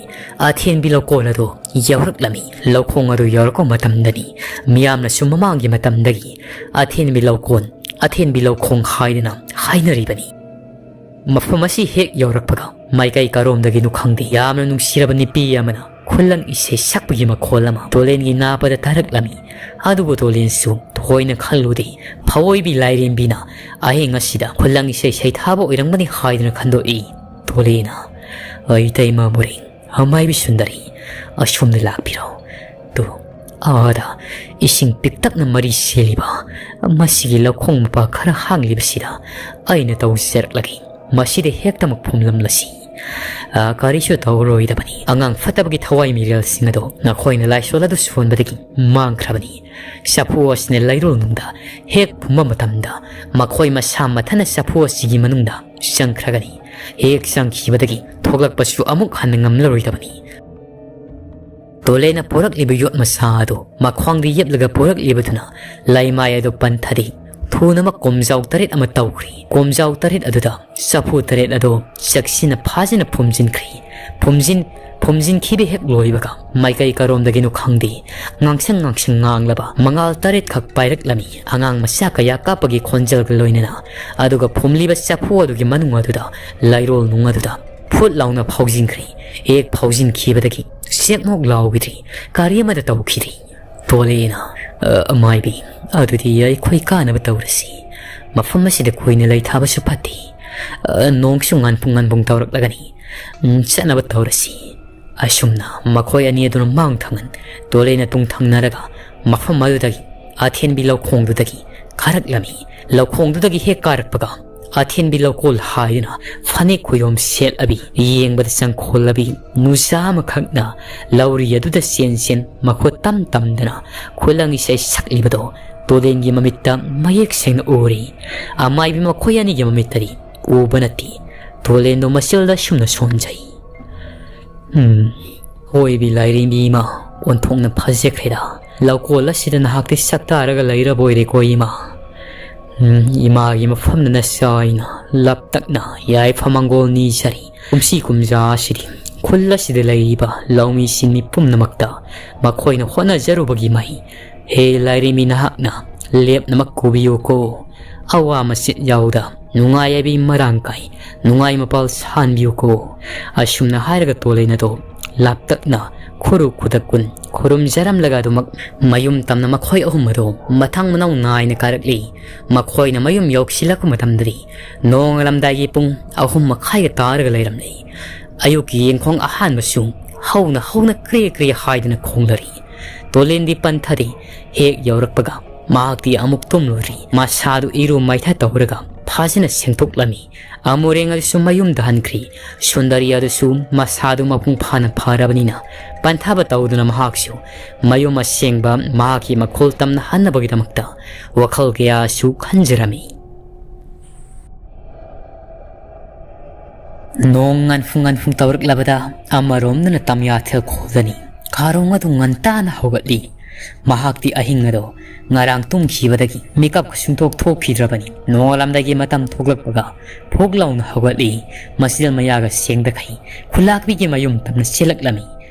ꯑꯊꯦꯟꯕꯤ ꯂꯧꯀꯣꯜ ꯑꯗꯨ ꯌꯧꯔꯛꯂꯝꯃꯤ꯫ ꯂꯧꯈꯣꯡ ꯑꯗꯨ ꯌꯧꯔꯛꯄ ꯃꯇꯝꯗꯅꯤ ꯃꯤꯌꯥꯝꯅꯁꯨ ꯃꯃꯥꯡꯒꯤ ꯃꯇꯝꯗꯒꯤ ꯑꯊꯦꯟꯕꯤ ꯂꯧꯀꯣꯜ, ꯑꯊꯦꯟꯕꯤ ꯂꯧꯈꯣꯡ ꯍꯥꯏꯗꯨꯅ ꯍꯥꯏꯅꯔꯤꯕꯅꯤ꯫ ꯃꯐꯝ ꯑꯁꯤ ꯍꯦꯛ ꯌꯧꯔꯛꯄꯒ ꯃꯥꯏꯀꯩ ꯀꯔꯣꯝꯗꯒꯤꯅꯣ ꯈꯪꯗꯦ, ꯌꯥꯝꯅ ꯅꯨꯡꯁꯤꯔꯕ ꯅꯨꯄꯤ ꯑꯃꯅ ꯈꯨꯂꯪ ꯏꯁꯩ ꯁꯛꯄꯒꯤ ꯃꯈꯣꯜ ꯑꯃ ꯇꯣꯂꯦꯟꯒꯤ ꯅꯥꯄꯗ ꯇꯥꯔꯛꯂꯝꯃꯤ꯫ ꯑꯗꯨꯕꯨ ꯇꯣꯂꯦꯟꯁꯨ ꯊꯣꯏꯅ ꯈꯜꯂꯨꯗꯦ꯫ ꯐꯑꯣꯏꯕꯤ ꯂꯥꯏꯔꯦꯝꯕꯤꯅ ꯑꯍꯤꯡ ꯑꯁꯤꯗ ꯈꯨꯂꯪ ꯏꯁꯩ ꯁꯩꯊꯥꯕ ꯑꯣꯏꯔꯝꯒꯅꯤ ꯍꯥꯏꯗꯨꯅ ꯈꯟꯗꯣꯛꯏ꯫ ꯇꯣꯂꯦꯟꯅ, "ꯑꯩ ꯏꯇꯩꯃ ꯃꯣꯔꯦꯡ, ꯑꯃꯥꯏꯕꯤ ꯁꯨꯟꯗꯔꯤ, ꯑꯁꯣꯝꯗ ꯂꯥꯛꯄꯤꯔꯣ꯫ ꯇꯨ, ꯑꯥꯗ ꯏꯁꯤꯡ ꯄꯤꯛꯇꯛꯅ ꯃꯔꯤ ꯁꯦꯜꯂꯤꯕ ꯃꯁꯤꯒꯤ ꯂꯧꯈꯣꯡ ꯃꯄꯥ ꯈꯔ ꯍꯥꯡꯂꯤꯕꯁꯤꯗ ꯑꯩꯅ ꯇꯧꯖꯔꯛꯂꯒꯦ꯫ ꯃꯁꯤꯗ ꯍꯦꯛꯇꯃꯛ ꯐꯨꯝꯂꯝꯂꯁꯤ꯫ ꯑ, ꯀꯔꯤꯁꯨ ꯇꯧꯔꯣꯏꯗꯕꯅꯤ꯫ ꯑꯉꯥꯡ ꯐꯠꯇꯕꯒꯤ ꯊꯋꯥꯏ ꯃꯤꯔꯦꯜꯁꯤꯡ ꯑꯗꯣ ꯅꯈꯣꯏꯅ ꯂꯥꯏꯁꯣꯜ ꯑꯗꯨ ꯁꯣꯟꯕꯗꯒꯤ ꯃꯥꯡꯈ꯭ꯔꯕꯅꯤ꯫ ꯆꯐꯨ ꯑꯁꯤꯅ ꯂꯩꯔꯣꯜ ꯅꯨꯡꯗ ꯍꯦꯛ ꯐꯨꯝꯕ ꯃꯇꯝꯗ ꯃꯈꯣꯏ ꯃꯁꯥ ꯃꯊꯟꯅ ꯆꯐꯨ ꯑꯁꯤꯒꯤ ꯃꯅꯨꯡꯗ ꯆꯪꯈ꯭ꯔꯒꯅꯤ꯫ ꯍꯦꯛ ꯆꯪꯈꯤꯕꯗꯒꯤ ꯊꯣꯛꯂꯛꯄꯁꯨ ꯑꯃꯨꯛ ꯍꯟꯅ ꯉꯝꯂꯔꯣꯏꯗꯕꯅꯤ꯫" ꯇꯣꯂꯦꯅ ꯄꯨꯔꯛꯂꯤꯕ ꯌꯣꯠ ꯃꯆꯥ ꯑꯗꯨ ꯃꯈ꯭ꯋꯥꯡꯗ ꯌꯦꯞꯂꯒ ꯄꯨꯔꯛꯂꯤꯕꯗꯨꯅ ꯂꯩꯃꯥꯏ ꯑꯗꯨ ꯄꯟꯊꯗꯦ꯫ ꯊꯨꯅꯃꯛ ꯀꯣꯝꯖꯥꯎ ꯇꯔꯦꯠ ꯑꯃ ꯇꯧꯈ꯭ꯔꯤ꯫ ꯀꯣꯝꯖꯥꯎ ꯇꯔꯦꯠ ꯑꯗꯨꯗ ꯆꯐꯨ ꯇꯔꯦꯠ ꯑꯗꯨ ꯆꯦꯛꯁꯤꯟꯅ ꯐꯥꯖꯤꯟꯅ ꯐꯨꯝꯖꯤꯟꯈ꯭ꯔꯤ꯫ ꯐꯨꯝꯖꯤꯟ-, ꯐꯨꯝꯖꯤꯟꯈꯤꯕ ꯍꯦꯛ ꯂꯣꯏꯕꯒ ꯃꯥꯏꯀꯩ ꯀꯔꯣꯝꯗꯒꯤꯅꯣ ꯈꯪꯗꯦ, ꯉꯥꯡꯁꯪ ꯉꯥꯡꯁꯪ ꯉꯥꯡꯂꯕ ꯃꯉꯥꯜ ꯇꯔꯦꯠꯈꯛ ꯄꯥꯏꯔꯛꯂꯝꯃꯤ꯫ ꯑꯉꯥꯡ ꯃꯆꯥ ꯀꯌꯥ ꯀꯥꯞꯄꯒꯤ ꯈꯣꯟꯖꯦꯜꯒ ꯂꯣꯏꯅꯅ꯫ ꯑꯗꯨꯒ ꯐꯨꯝꯂꯤꯕ ꯆꯐꯨ ꯑꯗꯨꯒꯤ ꯃꯅꯨꯡ ꯑꯗꯨꯗ, ꯂꯩꯔꯣꯜ ꯅꯨꯡ ꯑꯗꯨꯗ ꯐꯨꯠ ꯂꯥꯎꯅ ꯐꯥꯎꯖꯤꯟꯈ꯭ꯔꯤ꯫ ꯍꯦꯛ ꯐꯥꯎꯖꯤꯟꯈꯤꯕꯗꯒꯤ ꯆꯦꯛꯃꯣꯛ ꯂꯥꯎꯈꯤꯗ꯭ꯔꯤ꯫ ꯀꯔꯤ ꯑꯃꯠꯇ ꯇꯧꯈꯤꯗ꯭ꯔꯤ꯫ ꯇꯣꯂꯦꯅ, "ꯑ, ꯃꯥꯏꯕꯤ, ꯑꯗꯨꯗꯤ ꯑꯩꯈꯣꯏ ꯀꯥꯅꯕ ꯇꯧꯔꯁꯤ꯫ ꯃꯐꯝ ꯑꯁꯤꯗ ꯀꯨꯏꯅ ꯂꯩꯊꯥꯕꯁꯨ ꯐꯠꯇꯦ꯫ ꯑ, ꯅꯣꯡꯁꯨ ꯉꯥꯟꯐꯨꯡ ꯉꯥꯟꯐꯨꯡ ꯇꯧꯔꯛꯂꯒꯅꯤ꯫ ꯎꯝ, ꯆꯠꯅꯕ ꯇꯧꯔꯁꯤ꯫" ꯑꯁꯨꯝꯅ ꯃꯈꯣꯏ ꯑꯅꯤ ꯑꯗꯨꯅ ꯃꯥꯡ ꯊꯪꯅ ꯇꯣꯂꯦꯅ ꯇꯨꯡ ꯊꯪꯅꯔꯒ ꯃꯐꯝ ꯑꯗꯨꯗꯒꯤ ꯑꯊꯦꯟꯕꯤ ꯂꯧꯈꯣꯡꯗꯨꯗꯒꯤ ꯀꯥꯔꯛꯂꯝꯃꯤ꯫ ꯂꯧꯈꯣꯡꯗꯨꯗꯒꯤ ꯍꯦꯛ ꯀꯥꯔꯛꯄꯒ ꯑꯊꯦꯟꯕꯤ ꯂꯧꯀꯣꯜ ꯍꯥꯏꯗꯨꯅ ꯐꯅꯦꯛ ꯈꯨꯌꯣꯝ ꯁꯦꯠꯂꯕꯤ, ꯌꯦꯡꯕꯗ ꯆꯪꯈꯣꯜꯂꯕꯤ ꯅꯨꯖꯥ ꯑꯃꯈꯛꯅ ꯂꯧꯔꯤ ꯑꯗꯨꯗ ꯆꯦꯟ ꯆꯦꯟ ꯃꯈꯨꯠ ꯇꯝ ꯇꯝꯗꯅ ꯈꯨꯂꯪ ꯏꯁꯩ ꯁꯛꯂꯤꯕꯗꯣ ꯇꯣꯂꯦꯟꯒꯤ ꯃꯃꯤꯠꯇ ꯃꯌꯦꯛ ꯁꯦꯡꯅ ꯎꯔꯤ꯫ ꯑꯃꯥꯏꯕꯤ ꯃꯈꯣꯏ ꯑꯅꯤꯒꯤ ꯃꯃꯤꯠꯇꯗꯤ ꯎꯕ ꯅꯠꯇꯦ꯫ ꯇꯣꯂꯦꯟꯗꯣ ꯃꯆꯤꯜꯗ ꯁꯨꯝꯅ ꯁꯣꯟꯖꯩ꯫ "ꯎꯝ, ꯑꯣꯏꯕꯤ ꯂꯥꯏꯔꯦꯝꯕꯤ ꯏꯃꯥ, ꯑꯣꯟꯊꯣꯛꯅ ꯐꯖꯈ꯭ꯔꯦꯗ꯫ ꯂꯧꯀꯣꯜ ꯑꯁꯤꯗ ꯅꯍꯥꯛꯇꯤ ꯁꯛꯇꯥꯔꯒ ꯂꯩꯔꯕ ꯑꯣꯏꯔꯦꯀꯣ ꯏꯃꯥ꯫ ꯎꯝ, ꯏꯃꯥꯒꯤ ꯃꯐꯝꯗ ꯅꯆꯥ ꯑꯩꯅ ꯂꯞꯇꯛꯅ ꯌꯥꯏꯐ ꯃꯪꯒꯣꯜ ꯅꯤꯖꯔꯤ꯫ ꯀꯨꯝꯁꯤ ꯀꯨꯝꯖꯥ ꯑꯁꯤꯗꯤ ꯈꯨꯜ ꯑꯁꯤꯗ ꯂꯩꯔꯤꯕ ꯂꯧꯃꯤꯁꯤꯡ ꯃꯤ ꯄꯨꯝꯅꯃꯛꯇ ꯃꯈꯣꯏꯅ ꯍꯣꯠꯅꯖꯔꯨꯕꯒꯤ ꯃꯍꯩ꯫ ꯍꯦ ꯂꯥꯏꯔꯦꯝꯕꯤ, ꯅꯍꯥꯛꯅ ꯂꯦꯞꯅꯃꯛ ꯀꯨꯕꯤꯌꯨꯀꯣ꯫ ꯑꯋꯥ ꯃꯆꯦꯠ ꯌꯥꯎꯗ ꯅꯨꯡꯉꯥꯏ ꯌꯥꯏꯕꯤ ꯃꯔꯥꯡ ꯀꯥꯏ, ꯅꯨꯡꯉꯥꯏ ꯃꯄꯥꯜ ꯁꯥꯟꯕꯤꯌꯨꯀꯣ꯫" ꯑꯁꯨꯝꯅ ꯍꯥꯏꯔꯒ ꯇꯣꯂꯦꯟ ꯑꯗꯣ ꯂꯥꯞꯇꯛꯅ ꯈꯨꯔꯨ ꯈꯨꯗꯛ ꯀꯨꯟ ꯈꯨꯔꯨꯝꯖꯔꯝꯂꯒ ꯑꯗꯨꯃꯛ ꯃꯌꯨꯝ ꯇꯝꯅ ꯃꯈꯣꯏ ꯑꯍꯨꯝ ꯑꯗꯨ ꯃꯊꯪ ꯃꯅꯥꯎ ꯅꯥꯏꯅ ꯀꯥꯔꯛꯂꯤ꯫ ꯃꯈꯣꯏꯅ ꯃꯌꯨꯝ ꯌꯧꯁꯤꯜꯂꯛꯄ ꯃꯇꯝꯗꯗꯤ ꯅꯣꯡꯉꯥꯜꯂꯝꯗꯥꯏꯒꯤ ꯄꯨꯡ ꯑꯍꯨꯝ ꯃꯈꯥꯏꯒ ꯇꯥꯔꯒ ꯂꯩꯔꯝꯂꯤ꯫ ꯑꯌꯨꯛꯀꯤ ꯌꯦꯡꯈꯣꯡ ꯑꯍꯥꯟꯕꯁꯨ ꯍꯧꯅ ꯍꯧꯅ ꯀ꯭ꯔꯦ ꯀ꯭ꯔꯦ ꯍꯥꯏꯗꯨꯅ ꯈꯣꯡꯂꯔꯤ꯫ ꯇꯣꯂꯦꯟꯗꯤ ꯄꯟꯊꯗꯦ꯫ ꯍꯦꯛ ꯌꯧꯔꯛꯄꯒ ꯃꯍꯥꯛꯇꯤ ꯑꯃꯨꯛ ꯇꯨꯝꯂꯨꯔꯤ꯫ ꯃꯁꯥꯗꯨ ꯏꯔꯨ ꯃꯥꯏꯊ ꯇꯧꯔꯒ ꯐꯖꯅ ꯁꯦꯡꯊꯣꯛꯂꯝꯃꯤ꯫ ꯑꯃꯨꯔꯦꯡ ꯑꯗꯨꯁꯨ ꯃꯌꯨꯝꯗ ꯍꯟꯈ꯭ꯔꯤ꯫ ꯁꯨꯟꯗꯔꯤ ꯑꯗꯨꯁꯨ ꯃꯁꯥꯗꯨ ꯃꯄꯨꯡ ꯐꯥꯅ ꯐꯔꯕꯅꯤꯅ ꯄꯟꯊꯕ ꯇꯧꯗꯨꯅ ꯃꯍꯥꯛꯁꯨ ꯃꯌꯨꯝ ꯑꯁꯦꯡꯕ ꯃꯍꯥꯛꯀꯤ ꯃꯈꯣꯜ ꯇꯝꯅ ꯍꯟꯅꯕꯒꯤꯗꯃꯛꯇ ꯋꯥꯈꯜ ꯀꯌꯥꯁꯨ ꯈꯟꯖꯔꯝꯃꯤ꯫ ꯅꯣꯡ ꯉꯟꯐꯨꯡ ꯉꯟꯐꯨꯡ ꯇꯧꯔꯛꯂꯕꯗ ꯑꯃꯔꯣꯝꯗꯅ ꯇꯝꯌꯥꯊꯦꯜ ꯈꯣꯜꯗꯅꯤ꯫ ꯀꯥꯔꯣꯡ ꯑꯗꯨ ꯉꯟꯇꯥꯅ ꯍꯧꯒꯠꯂꯤ꯫ ꯃꯍꯥꯛꯇꯤ ꯑꯍꯤꯡ ꯑꯗꯣ ꯉꯔꯥꯡ ꯇꯨꯝꯈꯤꯕꯗꯒꯤ ꯃꯤꯀꯞ ꯁꯨꯡꯊꯣꯛ ꯊꯣꯛꯈꯤꯗ꯭ꯔꯕꯅꯤ꯫ ꯅꯣꯡꯉꯥꯜꯂꯝꯗꯥꯏꯒꯤ ꯃꯇꯝ ꯊꯣꯛꯂꯛꯄꯒ ꯐꯣꯛ ꯂꯥꯎꯅ ꯍꯧꯒꯠꯂꯤ꯫ ꯃꯆꯤꯜ ꯃꯌꯥꯒ ꯁꯦꯡꯗꯈꯩ ꯈꯨꯂꯥꯛꯄꯤꯒꯤ ꯃꯌꯨꯝ ꯇꯝꯅ ꯆꯦꯜꯂꯛꯂꯝꯃꯤ꯫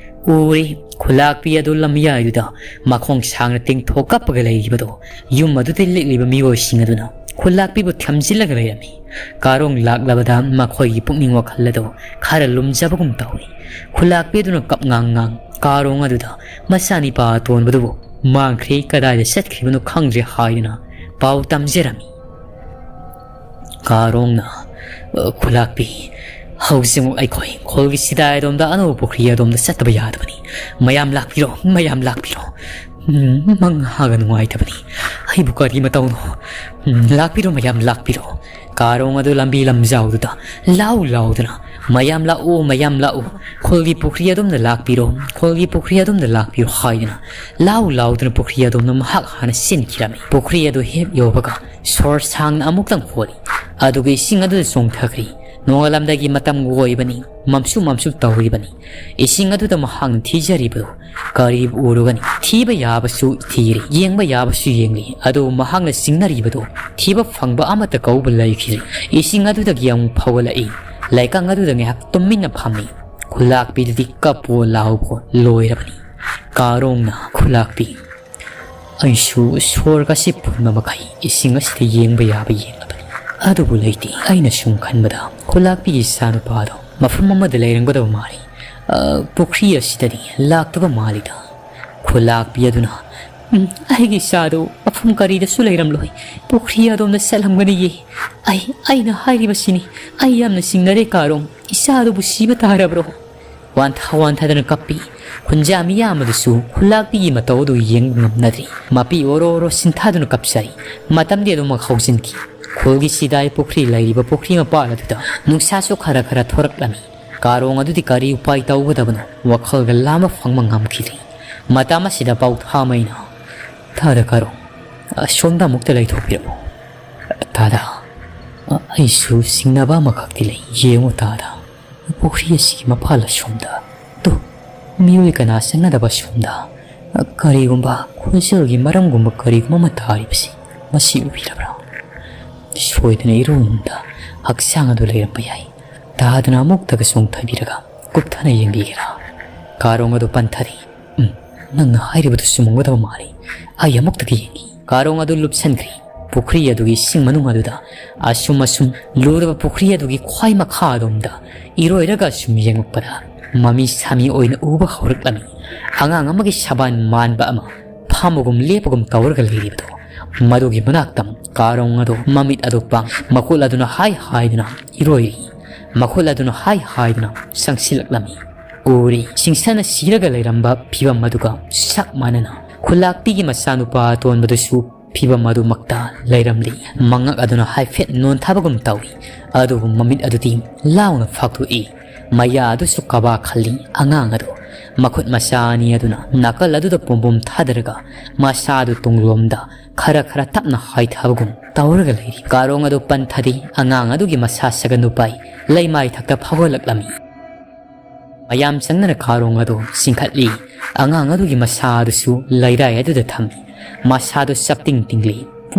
ꯎꯔꯤ꯫ ꯈꯨꯂꯥꯛꯄꯤ ꯑꯗꯨ ꯂꯝꯌꯥꯏꯗꯨꯗ ꯃꯈꯣꯡ ꯁꯥꯡꯅ ꯇꯤꯡꯊꯣꯛ ꯀꯞꯄꯒ ꯂꯩꯔꯤꯕꯗꯣ ꯌꯨꯝ ꯑꯗꯨꯗ ꯂꯦꯛꯂꯤꯕ ꯃꯤꯑꯣꯏꯁꯤꯡ ꯑꯗꯨꯅ ꯈꯨꯂꯥꯛꯄꯤꯕꯨ ꯊꯝꯖꯤꯜꯂꯒ ꯂꯩꯔꯝꯃꯤ꯫ ꯀꯥꯔꯣꯡ ꯂꯥꯛꯂꯕꯗ ꯃꯈꯣꯏꯒꯤ ꯄꯨꯛꯅꯤꯡ ꯋꯥꯈꯜ ꯑꯗꯨ ꯈꯔ ꯂꯨꯝꯖꯕꯒꯨꯝ ꯇꯧꯏ꯫ ꯈꯨꯂꯥꯛꯄꯤ ꯑꯗꯨꯅ ꯀꯞꯉꯥꯡ ꯉꯥꯡ ꯀꯥꯔꯣꯡ ꯑꯗꯨꯗ ꯃꯆꯥꯅꯤꯄꯥ ꯑꯇꯣꯟꯕꯗꯨꯕꯨ ꯃꯥꯡꯈ꯭ꯔꯦ, ꯀꯗꯥꯏꯗ ꯆꯠꯈ꯭ꯔꯤꯕꯅꯣ ꯈꯪꯗ꯭ꯔꯦ ꯍꯥꯏꯗꯨꯅ ꯄꯥꯎ ꯇꯝꯖꯔꯝꯃꯤ꯫ ꯀꯥꯔꯣꯡꯅ, "ꯑ, ꯈꯨꯂꯥꯛꯄꯤ, ꯍꯧꯖꯤꯛꯃꯛ ꯑꯩꯈꯣꯏ ꯈꯣꯜꯒꯤ ꯁꯤꯗꯥꯏ ꯑꯗꯣꯝꯗ ꯑꯅꯧꯕ ꯄꯨꯈ꯭ꯔꯤ ꯑꯗꯣꯝꯗ ꯆꯠꯇꯕ ꯌꯥꯗꯕꯅꯤ꯫ ꯃꯌꯥꯝ ꯂꯥꯛꯄꯤꯔꯣ, ꯃꯌꯥꯝ ꯂꯥꯛꯄꯤꯔꯣ꯫ ꯎꯝ, ꯃꯪꯍꯥꯒ ꯅꯨꯡꯉꯥꯏꯇꯕꯅꯤ꯫ ꯑꯩꯕꯨ ꯀꯔꯤ ꯃꯇꯧꯅꯣ? ꯎꯝ, ꯂꯥꯛꯄꯤꯔꯣ, ꯃꯌꯥꯝ ꯂꯥꯛꯄꯤꯔꯣ꯫" ꯀꯥꯔꯣꯡ ꯑꯗꯨ ꯂꯝꯕꯤ ꯂꯝꯖꯥꯎꯗꯨꯗ ꯂꯥꯎ ꯂꯥꯎꯗꯨꯅ, "ꯃꯌꯥꯝ ꯂꯥꯛꯎ, ꯃꯌꯥꯝ ꯂꯥꯛꯎ, ꯈꯣꯜꯒꯤ ꯄꯨꯈ꯭ꯔꯤ ꯑꯗꯣꯝꯗ ꯂꯥꯛꯄꯤꯔꯣ, ꯈꯣꯜꯒꯤ ꯄꯨꯈ꯭ꯔꯤ ꯑꯗꯣꯝꯗ ꯂꯥꯛꯄꯤꯔꯣ" ꯍꯥꯏꯗꯨꯅ ꯂꯥꯎ ꯂꯥꯎꯗꯨꯅ ꯄꯨꯈ꯭ꯔꯤ ꯑꯗꯣꯝꯗ ꯃꯍꯥꯛ ꯍꯥꯟꯅ ꯆꯦꯟꯈꯤꯔꯝꯃꯤ꯫ ꯄꯨꯈ꯭ꯔꯤ ꯑꯗꯨ ꯍꯦꯛ ꯌꯧꯕꯒ ꯁꯣꯔ ꯁꯥꯡꯅ ꯑꯃꯨꯛꯇꯪ ꯍꯣꯜꯂꯤ꯫ ꯑꯗꯨꯒ ꯏꯁꯤꯡ ꯑꯗꯨꯗ ꯆꯣꯡꯊꯈ꯭ꯔꯤ꯫ ꯅꯣꯡꯉꯥꯜꯂꯝꯗꯥꯏꯒꯤ ꯃꯇꯝ ꯑꯣꯏꯕꯅꯤ, ꯃꯝꯁꯨ ꯃꯝꯁꯨ ꯇꯧꯔꯤꯕꯅꯤ꯫ ꯏꯁꯤꯡ ꯑꯗꯨꯗ ꯃꯍꯥꯛꯅ ꯊꯤꯖꯔꯤꯕꯗꯨ ꯀꯔꯤꯕꯨ ꯎꯔꯨꯒꯅꯤ? ꯊꯤꯕ ꯌꯥꯕꯁꯨ ꯊꯤꯔꯤ, ꯌꯦꯡꯕ ꯌꯥꯕꯁꯨ ꯌꯦꯡꯂꯤ, ꯑꯗꯨꯕꯨ ꯃꯍꯥꯛꯅ ꯆꯤꯡꯅꯔꯤꯕꯗꯨ ꯊꯤꯕ ꯐꯪꯕ ꯑꯃꯠꯇ ꯀꯧꯕ ꯂꯩꯈꯤꯗ꯭ꯔꯤ꯫ ꯏꯁꯤꯡ ꯑꯗꯨꯗꯒꯤ ꯑꯃꯨꯛ ꯐꯥꯎꯒꯠꯂꯛꯏ꯫ ꯂꯩꯀꯪ ꯑꯗꯨꯗ ꯉꯥꯏꯍꯥꯛ ꯇꯨꯃꯤꯟꯅ ꯐꯝꯃꯤ꯫ ꯈꯨꯂꯥꯛꯄꯤꯗꯨꯗꯤ ꯀꯞꯄꯣ ꯂꯥꯎꯕꯣ ꯂꯣꯏꯔꯕꯅꯤ꯫ ꯀꯥꯔꯣꯡꯅ, "ꯈꯨꯂꯥꯛꯄꯤ, ꯑꯩꯁꯨ ꯁꯣꯔꯒ ꯑꯁꯤ ꯐꯨꯟꯕ ꯃꯈꯩ ꯏꯁꯤꯡ ꯑꯁꯤꯗ ꯌꯦꯡꯕ ꯌꯥꯕ ꯌꯦꯡꯂꯕꯅꯤ꯫ ꯑꯗꯨꯕꯨ ꯂꯩꯇꯦ꯫ ꯑꯩꯅ ꯁꯨꯝ ꯈꯟꯕꯗ ꯈꯨꯂꯥꯛꯄꯤꯒꯤ ꯏꯆꯥꯅꯨꯄꯥꯗꯣ ꯃꯐꯝ ꯑꯃꯗ ꯂꯩꯔꯝꯒꯗꯕ ꯃꯥꯜꯂꯤ꯫ ꯑ, ꯄꯨꯈ꯭ꯔꯤ ꯑꯁꯤꯗꯗꯤ ꯂꯥꯛꯇꯕ ꯃꯥꯜꯂꯤꯗ꯫ ꯈꯨꯂꯥꯛꯄꯤ ꯑꯗꯨꯅ, "ꯎꯝ, ꯑꯩꯒꯤ ꯏꯆꯥꯗꯨ ꯃꯐꯝ ꯀꯔꯤꯗꯁꯨ ꯂꯩꯔꯝꯂꯣꯏ꯫ ꯄꯨꯈ꯭ꯔꯤ ꯑꯗꯣꯝꯗ ꯆꯠꯂꯝꯒꯅꯤꯌꯦ꯫ ꯑꯩ, ꯑꯩꯅ ꯍꯥꯏꯔꯤꯕꯁꯤꯅꯤ꯫ ꯑꯩ ꯌꯥꯝꯅ ꯆꯤꯡꯅꯔꯦ ꯀꯥꯔꯣꯡ꯫ ꯏꯆꯥꯗꯨꯕꯨ ꯁꯤꯕ ꯇꯥꯔꯕ꯭ꯔꯣ?" ꯋꯥꯟꯊ ꯋꯥꯟꯊꯗꯅ ꯀꯞꯄꯤ꯫ ꯈꯨꯟꯖꯥ ꯃꯤꯌꯥꯝ ꯑꯗꯨꯁꯨ ꯈꯨꯂꯥꯛꯄꯤꯒꯤ ꯃꯇꯧ ꯑꯗꯨ ꯌꯦꯡꯕ ꯉꯝꯅꯗ꯭ꯔꯤ꯫ ꯃꯄꯤ ꯑꯣꯔꯣ ꯑꯣꯔꯣ ꯁꯤꯟꯊꯥꯗꯨꯅ ꯀꯞꯆꯔꯤ꯫ ꯃꯇꯝꯗꯤ ꯑꯗꯨꯃꯛ ꯍꯧꯖꯤꯟꯈꯤ꯫ ꯈꯨꯜꯒꯤ ꯁꯤꯗꯥꯏ ꯄꯨꯈ꯭ꯔꯤ ꯂꯩꯔꯤꯕ ꯄꯨꯈ꯭ꯔꯤ ꯃꯄꯥꯜ ꯑꯗꯨꯗ ꯅꯨꯡꯁꯥꯁꯨ ꯈꯔ ꯈꯔ ꯊꯣꯔꯛꯂꯝꯃꯤ꯫ ꯀꯥꯔꯣꯡ ꯑꯗꯨꯗꯤ ꯀꯔꯤ ꯎꯄꯥꯏ ꯇꯧꯒꯗꯕꯅꯣ? ꯋꯥꯈꯜꯒ ꯂꯥꯝꯕ ꯐꯪꯕ ꯉꯝꯈꯤꯗ꯭ꯔꯤ꯫ ꯃꯇꯝ ꯑꯁꯤꯗ ꯄꯥꯎꯊꯥꯃꯩꯅ, "ꯇꯥꯗ ꯀꯥꯔꯣꯡ, ꯑꯁꯣꯝꯗ ꯑꯃꯨꯛꯇ ꯂꯩꯊꯣꯛꯄꯤꯔꯛꯎ꯫ ꯇꯥꯗ, ꯑꯩꯁꯨ ꯆꯤꯡꯅꯕ ꯑꯃꯈꯛꯇꯤ ꯂꯩ꯫ ꯌꯦꯡꯉꯨ ꯇꯥꯗ, ꯄꯨꯈ꯭ꯔꯤ ꯑꯁꯤꯒꯤ ꯃꯄꯥꯜ ꯑꯁꯣꯝꯗ꯫ ꯇꯨ, ꯃꯤꯑꯣꯏ ꯀꯅꯥ ꯆꯪꯅꯗꯕ ꯑꯁꯣꯝꯗ꯫ ꯀꯔꯤꯒꯨꯝꯕ ꯈꯣꯟꯖꯦꯜꯒꯤ ꯃꯔꯝꯒꯨꯝꯕ ꯀꯔꯤꯒꯨꯝꯕ ꯑꯃ ꯇꯥꯔꯤꯕꯁꯤ, ꯃꯁꯤ ꯎꯕꯤꯔꯕ꯭ꯔꯥ? ꯁꯣꯏꯗꯅ ꯏꯔꯣꯟꯅꯨꯡꯗ ꯍꯛꯆꯥꯡ ꯑꯗꯨ ꯂꯩꯔꯝꯕ ꯌꯥꯏ꯫ ꯇꯥꯗꯅ ꯑꯃꯨꯛꯇꯒ ꯆꯣꯡꯊꯕꯤꯔꯒ ꯀꯨꯞꯊꯅ ꯌꯦꯡꯕꯤꯒꯦꯔꯥ?" ꯀꯥꯔꯣꯡ ꯑꯗꯨ ꯄꯟꯊꯔꯤ꯫ "ꯎꯝ, ꯅꯪꯅ ꯍꯥꯏꯔꯤꯕꯗꯨ ꯆꯨꯝꯃꯝꯒꯗꯕ ꯃꯥꯜꯂꯤ꯫ ꯑꯩ ꯑꯃꯨꯛꯇꯒ ꯌꯦꯡꯒꯦ꯫" ꯀꯥꯔꯣꯡ ꯑꯗꯨ ꯂꯨꯞꯁꯟꯈ꯭ꯔꯤ꯫ ꯄꯨꯈ꯭ꯔꯤ ꯑꯗꯨꯒꯤ ꯏꯁꯤꯡ ꯃꯅꯨꯡ ꯑꯗꯨꯗ ꯑꯁꯨꯝ ꯑꯁꯨꯝ ꯂꯨꯔꯕ ꯄꯨꯈ꯭ꯔꯤ ꯑꯗꯨꯒꯤ ꯈ꯭ꯋꯥꯏ ꯃꯈꯥ ꯑꯗꯣꯝꯗ ꯏꯔꯣꯏꯔꯒ ꯑꯁꯨꯝ ꯌꯦꯡꯂꯛꯄꯗ ꯃꯃꯤ ꯁꯥꯃꯤ ꯑꯣꯏꯅ ꯎꯕ ꯍꯧꯔꯛꯂꯝꯃꯤ꯫ ꯑꯉꯥꯡ ꯑꯃꯒꯤ ꯁꯕꯥꯟ ꯃꯥꯟꯕ ꯑꯃ ꯐꯝꯕꯒꯨꯝ ꯂꯦꯞꯄꯒꯨꯝ ꯇꯧꯔꯒ ꯂꯩꯔꯤꯕꯗꯣ, ꯃꯗꯨꯒꯤ ꯃꯅꯥꯛꯇ ꯀꯥꯔꯣꯡ ꯑꯗꯨ ꯃꯃꯤꯠ ꯑꯗꯨ ꯄꯥꯡ, ꯃꯈꯨꯠ ꯑꯗꯨꯅ ꯍꯥꯏ ꯍꯥꯏꯗꯨꯅ ꯏꯔꯣꯏꯔꯤ꯫ ꯃꯈꯨꯠ ꯑꯗꯨꯅ ꯍꯥꯏ ꯍꯥꯏꯗꯨꯅ ꯆꯪꯁꯤꯜꯂꯛꯂꯝꯃꯤ꯫ ꯎꯔꯤ, ꯁꯤꯡꯁꯅ ꯁꯤꯔꯒ ꯂꯩꯔꯝꯕ ꯐꯤꯕꯝ ꯑꯗꯨꯒ ꯆꯞ ꯃꯥꯟꯅꯅ ꯈꯨꯂꯥꯛꯄꯤꯒꯤ ꯃꯆꯥꯅꯨꯄꯥ ꯑꯇꯣꯟꯕꯗꯨꯁꯨ ꯐꯤꯕꯝ ꯑꯗꯨꯃꯛꯇ ꯂꯩꯔꯝꯂꯤ꯫ ꯃꯉꯛ ꯑꯗꯨꯅ ꯍꯥꯏꯐꯦꯠ ꯅꯣꯟꯊꯕꯒꯨꯝ ꯇꯧꯏ, ꯑꯗꯨꯕꯨ ꯃꯃꯤꯠ ꯑꯗꯨꯗꯤ ꯂꯥꯎꯅ ꯐꯥꯛꯇꯣꯛꯏ꯫ ꯃꯌꯥ ꯑꯗꯨꯁꯨ ꯀꯕꯥ ꯈꯜꯂꯤ꯫ ꯑꯉꯥꯡ ꯑꯗꯨ ꯃꯈꯨꯠ ꯃꯁꯥ ꯑꯅꯤ ꯑꯗꯨꯅ ꯅꯥꯀꯜ ꯑꯗꯨꯗ ꯄꯣꯝꯕꯣꯝ ꯊꯥꯗꯔꯒ ꯃꯁꯥ ꯑꯗꯨ ꯇꯨꯡꯂꯣꯝꯗ ꯈꯔ ꯈꯔ ꯇꯞꯅ ꯍꯥꯏꯊꯕꯒꯨꯝ ꯇꯧꯔꯒ ꯂꯩꯔꯤ꯫ ꯀꯥꯔꯣꯡ ꯑꯗꯨ ꯄꯟꯊꯗꯤ ꯑꯉꯥꯡ ꯑꯗꯨꯒꯤ ꯃꯁꯥ ꯁꯒꯟꯗꯨ ꯄꯥꯏ ꯂꯩꯃꯥꯏ ꯊꯛꯇ ꯐꯥꯎꯒꯠꯂꯛꯂꯝꯃꯤ꯫ ꯃꯌꯥꯝ ꯆꯪꯅꯅ ꯀꯥꯔꯣꯡ ꯑꯗꯨ ꯆꯤꯡꯈꯠꯂꯤ꯫ ꯑꯉꯥꯡ ꯑꯗꯨꯒꯤ ꯃꯁꯥ ꯑꯗꯨꯁꯨ ꯂꯩꯔꯥꯏ ꯑꯗꯨꯗ ꯊꯝꯃꯤ꯫ ꯃꯁꯥꯗꯨ ꯆꯞꯇꯤꯡ ꯇꯤꯡꯂꯤ꯫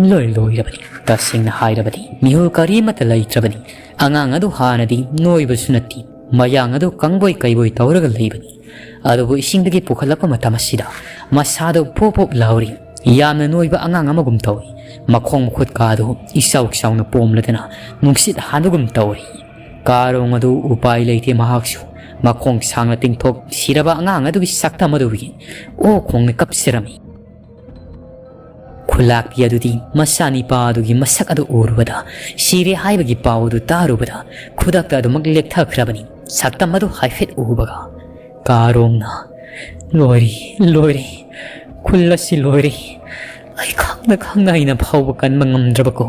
ꯂꯣꯏ ꯂꯣꯏꯔꯕꯅꯤ꯫ ꯇꯁꯦꯡꯅ ꯍꯥꯏꯔꯕꯗꯤ ꯃꯤꯍꯨꯜ ꯀꯔꯤ ꯑꯃꯠꯇ ꯂꯩꯇ꯭ꯔꯕꯅꯤ꯫ ꯑꯉꯥꯡ ꯑꯗꯨ ꯍꯥꯟꯅꯗꯤ ꯅꯣꯏꯕꯁꯨ ꯅꯠꯇꯦ꯫ ꯃꯌꯥꯡ ꯑꯗꯨ ꯀꯪꯕꯣꯏ ꯀꯩꯕꯣꯏ ꯇꯧꯔꯒ ꯂꯩꯕꯅꯤ꯫ ꯑꯗꯨꯕꯨ ꯏꯁꯤꯡꯗꯒꯤ ꯄꯨꯈꯠꯂꯛꯄ ꯃꯇꯝ ꯑꯁꯤꯗ ꯃꯁꯥꯗꯨ ꯄꯣꯞ ꯄꯣꯞ ꯂꯥꯎꯔꯤ꯫ ꯌꯥꯝꯅ ꯅꯣꯏꯕ ꯑꯉꯥꯡ ꯑꯃꯒꯨꯝ ꯇꯧꯏ꯫ ꯃꯈꯣꯡ ꯃꯈꯨꯠ ꯀꯥꯗꯨ ꯏꯆꯥꯎ ꯆꯥꯎꯅ ꯄꯣꯝꯂꯗꯅ ꯅꯨꯡꯁꯤꯠ ꯍꯥꯟꯕꯒꯨꯝ ꯇꯧꯔꯤ꯫ ꯀꯥꯔꯣꯡ ꯑꯗꯨ ꯎꯄꯥꯏ ꯂꯩꯇꯦ, ꯃꯍꯥꯛꯁꯨ ꯃꯈꯣꯡ ꯁꯥꯡꯅ ꯇꯤꯡꯊꯣꯛ ꯁꯤꯔꯕ ꯑꯉꯥꯡ ꯑꯗꯨꯒꯤ ꯁꯛꯇꯝ ꯑꯗꯨꯒꯤ ꯑꯣ ꯈꯣꯡꯅ ꯀꯞꯆꯔꯝꯃꯤ꯫ ꯈꯨꯂꯥꯛꯄꯤ ꯑꯗꯨꯗꯤ ꯃꯆꯥꯅꯤꯄꯥ ꯑꯗꯨꯒꯤ ꯃꯁꯛ ꯑꯗꯨ ꯎꯔꯨꯕꯗ, ꯁꯤꯔꯦ ꯍꯥꯏꯕꯒꯤ ꯄꯥꯎ ꯑꯗꯨ ꯇꯥꯔꯨꯕꯗ, ꯈꯨꯗꯛꯇ ꯑꯗꯨꯃꯛ ꯂꯦꯛꯊꯈ꯭ꯔꯕꯅꯤ꯫ ꯁꯛꯇꯝ ꯑꯗꯨ ꯍꯥꯏꯐꯦꯠ ꯎꯕꯒ ꯀꯥꯔꯣꯡꯅ, "ꯂꯣꯏꯔꯦ, ꯂꯣꯏꯔꯦ꯫ ꯈꯨꯜ ꯑꯁꯤ ꯂꯣꯏꯔꯦ꯫ ꯑꯩ ꯈꯪꯅ ꯈꯪꯅ ꯑꯩꯅ ꯐꯥꯎꯕ ꯀꯟꯕ ꯉꯝꯗ꯭ꯔꯕꯀꯣ꯫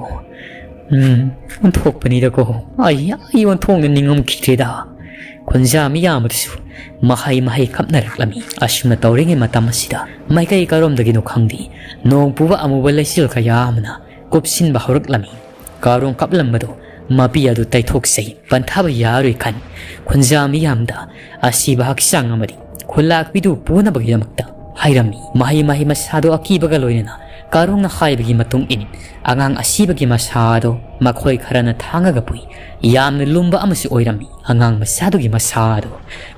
ꯎꯝ, ꯑꯣꯟꯊꯣꯛꯄꯅꯤꯗꯀꯣ꯫ ꯑꯩ, ꯑꯩ ꯑꯣꯟꯊꯣꯛꯅ ꯅꯤꯡꯉꯝꯈꯤꯗ꯭ꯔꯦꯗ꯫" ꯈꯨꯟꯖꯥ ꯃꯤꯌꯥꯝ ꯑꯗꯨꯁꯨ ꯃꯍꯩ ꯃꯍꯩ ꯀꯞꯅꯔꯛꯂꯝꯃꯤ꯫ ꯑꯁꯨꯝꯅ ꯇꯧꯔꯤꯉꯩ ꯃꯇꯝ ꯑꯁꯤꯗ ꯃꯥꯏꯀꯩ ꯀꯔꯣꯝꯗꯒꯤꯅꯣ ꯈꯪꯗꯦ, ꯅꯣꯡ ꯄꯨꯕ ꯑꯃꯨꯕ ꯂꯩꯆꯤꯜ ꯀꯌꯥ ꯑꯃꯅ ꯀꯨꯞꯁꯤꯟꯕ ꯍꯧꯔꯛꯂꯝꯃꯤ꯫ ꯀꯥꯔꯣꯡ ꯀꯞꯂꯝꯕꯗꯨ ꯃꯄꯤ ꯑꯗꯨ ꯇꯩꯊꯣꯛꯆꯩ꯫ ꯄꯟꯊꯥꯕ ꯌꯥꯔꯣꯏ ꯈꯟ ꯈꯨꯟꯖꯥ ꯃꯤꯌꯥꯝꯗ ꯑꯁꯤꯕ ꯍꯛꯆꯥꯡ ꯑꯃꯗꯤ ꯈꯨꯂꯥꯛꯄꯤꯗꯨ ꯄꯨꯅꯕꯒꯤꯗꯃꯛꯇ ꯍꯥꯏꯔꯝꯃꯤ꯫ ꯃꯍꯩ ꯃꯍꯩ ꯃꯁꯥꯗꯣ ꯑꯀꯤꯕꯒ ꯂꯣꯏꯅꯅ ꯀꯥꯔꯣꯡꯅ ꯍꯥꯏꯕꯒꯤ ꯃꯇꯨꯡ ꯏꯟ ꯑꯉꯥꯡ ꯑꯁꯤꯕꯒꯤ ꯃꯁꯥ ꯑꯗꯣ ꯃꯈꯣꯏ ꯈꯔꯅ ꯊꯥꯡꯉꯒ ꯄꯨꯏ꯫ ꯌꯥꯝꯅ ꯂꯨꯝꯕ ꯑꯃꯁꯨ ꯑꯣꯏꯔꯝꯃꯤ꯫ ꯑꯉꯥꯡ ꯃꯆꯥꯗꯨꯒꯤ ꯃꯁꯥ ꯑꯗꯨ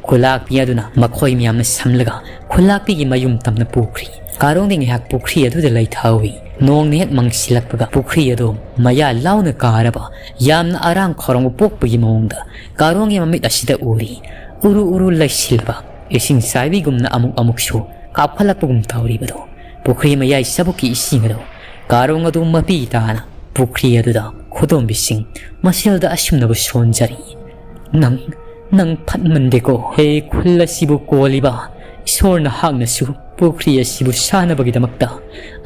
ꯈꯨꯂꯥꯛꯄꯤ ꯑꯗꯨꯅ ꯃꯈꯣꯏ ꯃꯌꯥꯝꯅ ꯁꯝꯂꯒ ꯈꯨꯂꯥꯛꯄꯤꯒꯤ ꯃꯌꯨꯝ ꯇꯝꯅ ꯄꯨꯈ꯭ꯔꯤ꯫ ꯀꯥꯔꯣꯡꯗꯤ ꯉꯥꯏꯍꯥꯛ ꯄꯨꯈ꯭ꯔꯤ ꯑꯗꯨꯗ ꯂꯩꯊꯍꯧꯏ꯫ ꯅꯣꯡꯅ ꯍꯦꯛ ꯃꯪꯁꯤꯜꯂꯛꯄꯒ ꯄꯨꯈ꯭ꯔꯤ ꯑꯗꯨ ꯃꯌꯥ ꯂꯥꯎꯅ ꯀꯥꯔꯕ ꯌꯥꯝꯅ ꯑꯔꯥꯡ ꯈꯧꯔꯥꯡꯕ ꯄꯣꯛꯄꯒꯤ ꯃꯑꯣꯡꯗ ꯀꯥꯔꯣꯡꯒꯤ ꯃꯃꯤꯠ ꯑꯁꯤꯗ ꯎꯔꯤ꯫ ꯎꯔꯨ ꯎꯔꯨ ꯂꯩꯁꯤꯜꯂꯕ ꯏꯁꯤꯡ ꯆꯥꯏꯕꯤꯒꯨꯝꯅ ꯑꯃꯨꯛ ꯑꯃꯨꯛꯁꯨ ꯀꯥꯞꯈꯠꯂꯛꯄꯒꯨꯝ ꯇꯧꯔꯤꯕꯗꯨ꯫ ꯄꯨꯈ꯭ꯔꯤ ꯃꯌꯥꯏ ꯆꯕꯨꯛꯀꯤ ꯏꯁꯤꯡ ꯑꯗꯨ ꯀꯥꯔꯣꯡ ꯑꯗꯨ ꯃꯄꯤ ꯇꯥꯅ ꯄꯨꯈ꯭ꯔꯤ ꯑꯗꯨꯗ ꯈꯨꯗꯣꯝꯕꯤꯁꯤꯡ ꯃꯁꯦꯜꯗ ꯑꯁꯨꯝꯅꯕꯨ ꯁꯣꯟꯖꯔꯤ꯫ "ꯅꯪ, ꯅꯪ ꯐꯠꯃꯟꯗꯦꯀꯣ꯫ ꯍꯦ ꯈꯨꯜ ꯑꯁꯤꯕꯨ ꯀꯣꯜꯂꯤꯕ ꯏꯁꯣꯔ ꯅꯍꯥꯛꯅꯁꯨ ꯄꯨꯈ꯭ꯔꯤ ꯑꯁꯤꯕꯨ ꯁꯥꯅꯕꯒꯤꯗꯃꯛꯇ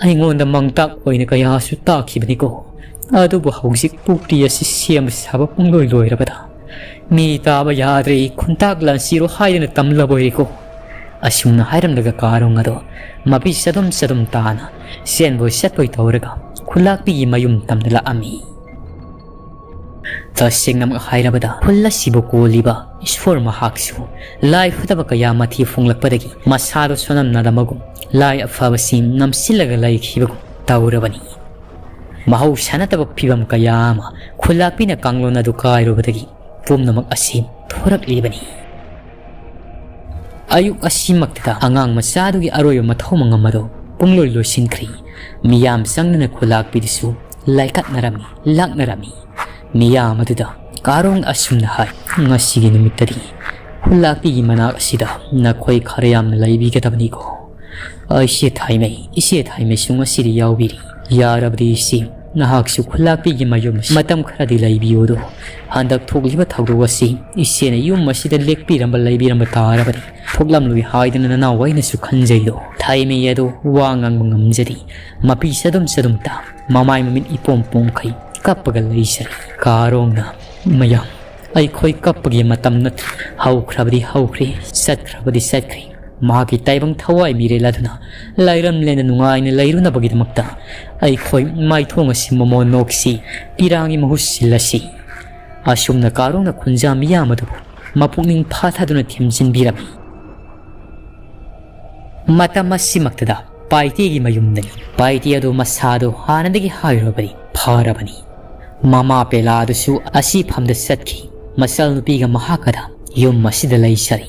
ꯑꯩꯉꯣꯟꯗ ꯃꯥꯡꯇꯥꯛ ꯑꯣꯏꯅ ꯀꯌꯥꯁꯨ ꯇꯥꯛꯈꯤꯕꯅꯤꯀꯣ꯫ ꯑꯗꯨꯕꯨ ꯍꯧꯖꯤꯛ ꯄꯨꯈ꯭ꯔꯤ ꯑꯁꯤ ꯁꯦꯝꯕ ꯁꯥꯕ ꯄꯨꯡꯂꯣꯏ ꯂꯣꯏꯔꯕꯗ ꯃꯤ ꯇꯥꯕ ꯌꯥꯗ꯭ꯔꯦ, ꯈꯨꯟꯇꯥꯛ ꯂꯥꯟꯁꯤꯔꯣ ꯍꯥꯏꯗꯅ ꯇꯝꯂꯕꯣꯏꯔꯦꯀꯣ꯫" ꯑꯁꯨꯝꯅ ꯍꯥꯏꯔꯝꯂꯒ ꯀꯥꯔꯣꯡ ꯑꯗꯣ ꯃꯄꯤ ꯆꯗꯨꯝ ꯆꯗꯨꯝ ꯇꯥꯅ ꯆꯦꯟꯕꯣꯏ ꯆꯠꯄꯣꯏ ꯇꯧꯔꯒ ꯈꯨꯂꯥꯛꯄꯤꯒꯤ ꯃꯌꯨꯝ ꯇꯝꯗ ꯂꯥꯛꯑꯝꯃꯤ꯫ ꯇꯁꯦꯡꯅꯃꯛ ꯍꯥꯏꯔꯕꯗ ꯈꯨꯜ ꯑꯁꯤꯕꯨ ꯀꯣꯜꯂꯤꯕ ꯏꯁꯣꯔ ꯃꯍꯥꯛꯁꯨ ꯂꯥꯏ ꯐꯠꯇꯕ ꯀꯌꯥ ꯃꯊꯤ ꯐꯣꯡꯂꯛꯄꯗꯒꯤ ꯃꯁꯥꯗꯣ ꯁꯣꯟꯅꯝꯅꯔꯝꯃꯒꯨꯝ ꯂꯥꯏ ꯑꯐꯕꯁꯤꯡ ꯅꯝꯁꯤꯜꯂꯒ ꯂꯩꯈꯤꯕꯒꯨꯝ ꯇꯧꯔꯕꯅꯤ꯫ ꯃꯍꯧꯁꯥ ꯅꯠꯇꯕ ꯐꯤꯕꯝ ꯀꯌꯥ ꯑꯃ ꯈꯨꯂꯥꯛꯄꯤꯅ ꯀꯥꯡꯂꯣꯟ ꯑꯗꯨ ꯀꯥꯏꯔꯨꯕꯗꯒꯤ ꯄꯨꯝꯅꯃꯛ ꯑꯁꯤ ꯊꯣꯔꯛꯂꯤꯕꯅꯤ꯫ ꯑꯌꯨꯛ ꯑꯁꯤꯃꯛꯇꯗ ꯑꯉꯥꯡ ꯃꯆꯥꯗꯨꯒꯤ ꯑꯔꯣꯏꯕ ꯃꯊꯧ ꯃꯉꯝ ꯑꯗꯨ ꯄꯨꯡꯂꯣꯏ ꯂꯣꯏꯁꯤꯟꯈ꯭ꯔꯤ꯫ ꯃꯤꯌꯥꯝ ꯆꯪꯗꯅ ꯈꯨꯂꯥꯛꯄꯤꯗꯨꯁꯨ ꯂꯥꯏꯀꯠꯅꯔꯝꯃꯤ, ꯂꯥꯛꯅꯔꯝꯃꯤ꯫ ꯃꯤꯌꯥꯝ ꯑꯗꯨꯗ ꯀꯥꯔꯣꯡ ꯑꯁꯨꯝꯅ ꯍꯥꯏ, "ꯉꯁꯤꯒꯤ ꯅꯨꯃꯤꯠꯇꯗꯤ ꯈꯨꯜꯂꯥꯛꯄꯤꯒꯤ ꯃꯅꯥꯛ ꯑꯁꯤꯗ ꯅꯈꯣꯏ ꯈꯔ ꯌꯥꯝꯅ ꯂꯩꯕꯤꯒꯗꯕꯅꯤꯀꯣ꯫ "ꯏꯆꯦ ꯊꯥꯏꯃꯩ, ꯏꯆꯦ ꯊꯥꯏꯃꯩꯁꯨ ꯉꯁꯤꯗꯤ ꯌꯥꯎꯕꯤꯔꯤ꯫ ꯌꯥꯔꯕꯗꯤ ꯏꯆꯦ, ꯅꯍꯥꯛꯁꯨ ꯈꯨꯜꯂꯥꯛꯄꯤꯒꯤ ꯃꯌꯨꯝ ꯑꯁꯤ ꯃꯇꯝ ꯈꯔꯗꯤ ꯂꯩꯕꯤꯌꯨꯗꯣ꯫ ꯍꯟꯗꯛ ꯊꯣꯛꯂꯤꯕ ꯊꯧꯗꯣꯛ ꯑꯁꯤ ꯏꯆꯦꯅ ꯌꯨꯝ ꯑꯁꯤꯗ ꯂꯦꯛꯄꯤꯔꯝꯕ ꯂꯩꯕꯤꯔꯝꯕ ꯇꯥꯔꯕꯗꯤ ꯊꯣꯛꯂꯝꯂꯣꯏ ꯍꯥꯏꯗꯅ ꯅꯅꯥꯎ ꯑꯩꯅꯁꯨ ꯈꯟꯖꯩꯗꯣ꯫" ꯊꯥꯏꯃꯩ ꯑꯗꯣ ꯋꯥ ꯉꯥꯡꯕ ꯉꯝꯖꯗꯦ꯫ ꯃꯄꯤ ꯆꯗꯨꯝ ꯆꯗꯨꯝꯇ ꯃꯃꯥꯏ ꯃꯃꯤꯠ ꯏꯄꯣꯝ ꯄꯣꯝꯈꯩ ꯀꯞꯄꯒ ꯂꯩꯖꯔꯤ꯫ ꯀꯥꯔꯣꯡꯅ, "ꯃꯌꯥꯝ, ꯑꯩꯈꯣꯏ ꯀꯞꯄꯒꯤ ꯃꯇꯝ ꯅꯠꯇ꯭ꯔꯦ꯫ ꯍꯧꯈ꯭ꯔꯕꯗꯤ ꯍꯧꯈ꯭ꯔꯦ, ꯆꯠꯈ꯭ꯔꯕꯗꯤ ꯆꯠꯈ꯭ꯔꯦ꯫ ꯃꯍꯥꯛꯀꯤ ꯇꯥꯏꯕꯪ ꯊꯋꯥꯏ ꯃꯤꯔꯦꯜ ꯑꯗꯨꯅ ꯂꯩꯔꯝꯂꯦꯅ ꯅꯨꯡꯉꯥꯏꯅ ꯂꯩꯔꯨꯅꯕꯒꯤꯗꯃꯛꯇ ꯑꯩꯈꯣꯏ ꯃꯥꯏꯊꯣꯡ ꯑꯁꯤ ꯃꯃꯣꯟ ꯅꯣꯛꯁꯤ, ꯄꯤꯔꯥꯡꯒꯤ ꯃꯍꯨꯠ ꯁꯤꯜꯂꯁꯤ꯫" ꯑꯁꯨꯝꯅ ꯀꯥꯔꯣꯡꯅ ꯈꯨꯟꯖꯥ ꯃꯤꯌꯥꯝ ꯑꯗꯨꯕꯨ ꯃꯄꯨꯛꯅꯤꯡ ꯐꯥꯊꯗꯨꯅ ꯊꯦꯝꯖꯤꯟꯕꯤꯔꯝꯃꯤ꯫ ꯃꯇꯝ ꯑꯁꯤꯃꯛꯇꯗ ꯄꯥꯏꯇꯦꯒꯤ ꯃꯌꯨꯝꯗꯅꯤ꯫ ꯄꯥꯏꯇꯦ ꯑꯗꯨ ꯃꯁꯥꯗꯣ ꯍꯥꯟꯅꯗꯒꯤ ꯍꯥꯏꯔꯨꯔꯕꯗꯤ ꯐꯔꯕꯅꯤ꯫ ꯃꯃꯥ ꯄꯦꯂꯥ ꯑꯗꯨꯁꯨ ꯑꯁꯤ ꯐꯝꯗ ꯆꯠꯈꯤ꯫ ꯃꯆꯜꯅꯨꯄꯤꯒ ꯃꯍꯥꯛꯀꯗ ꯌꯨꯝ ꯑꯁꯤꯗ ꯂꯩꯖꯔꯤ꯫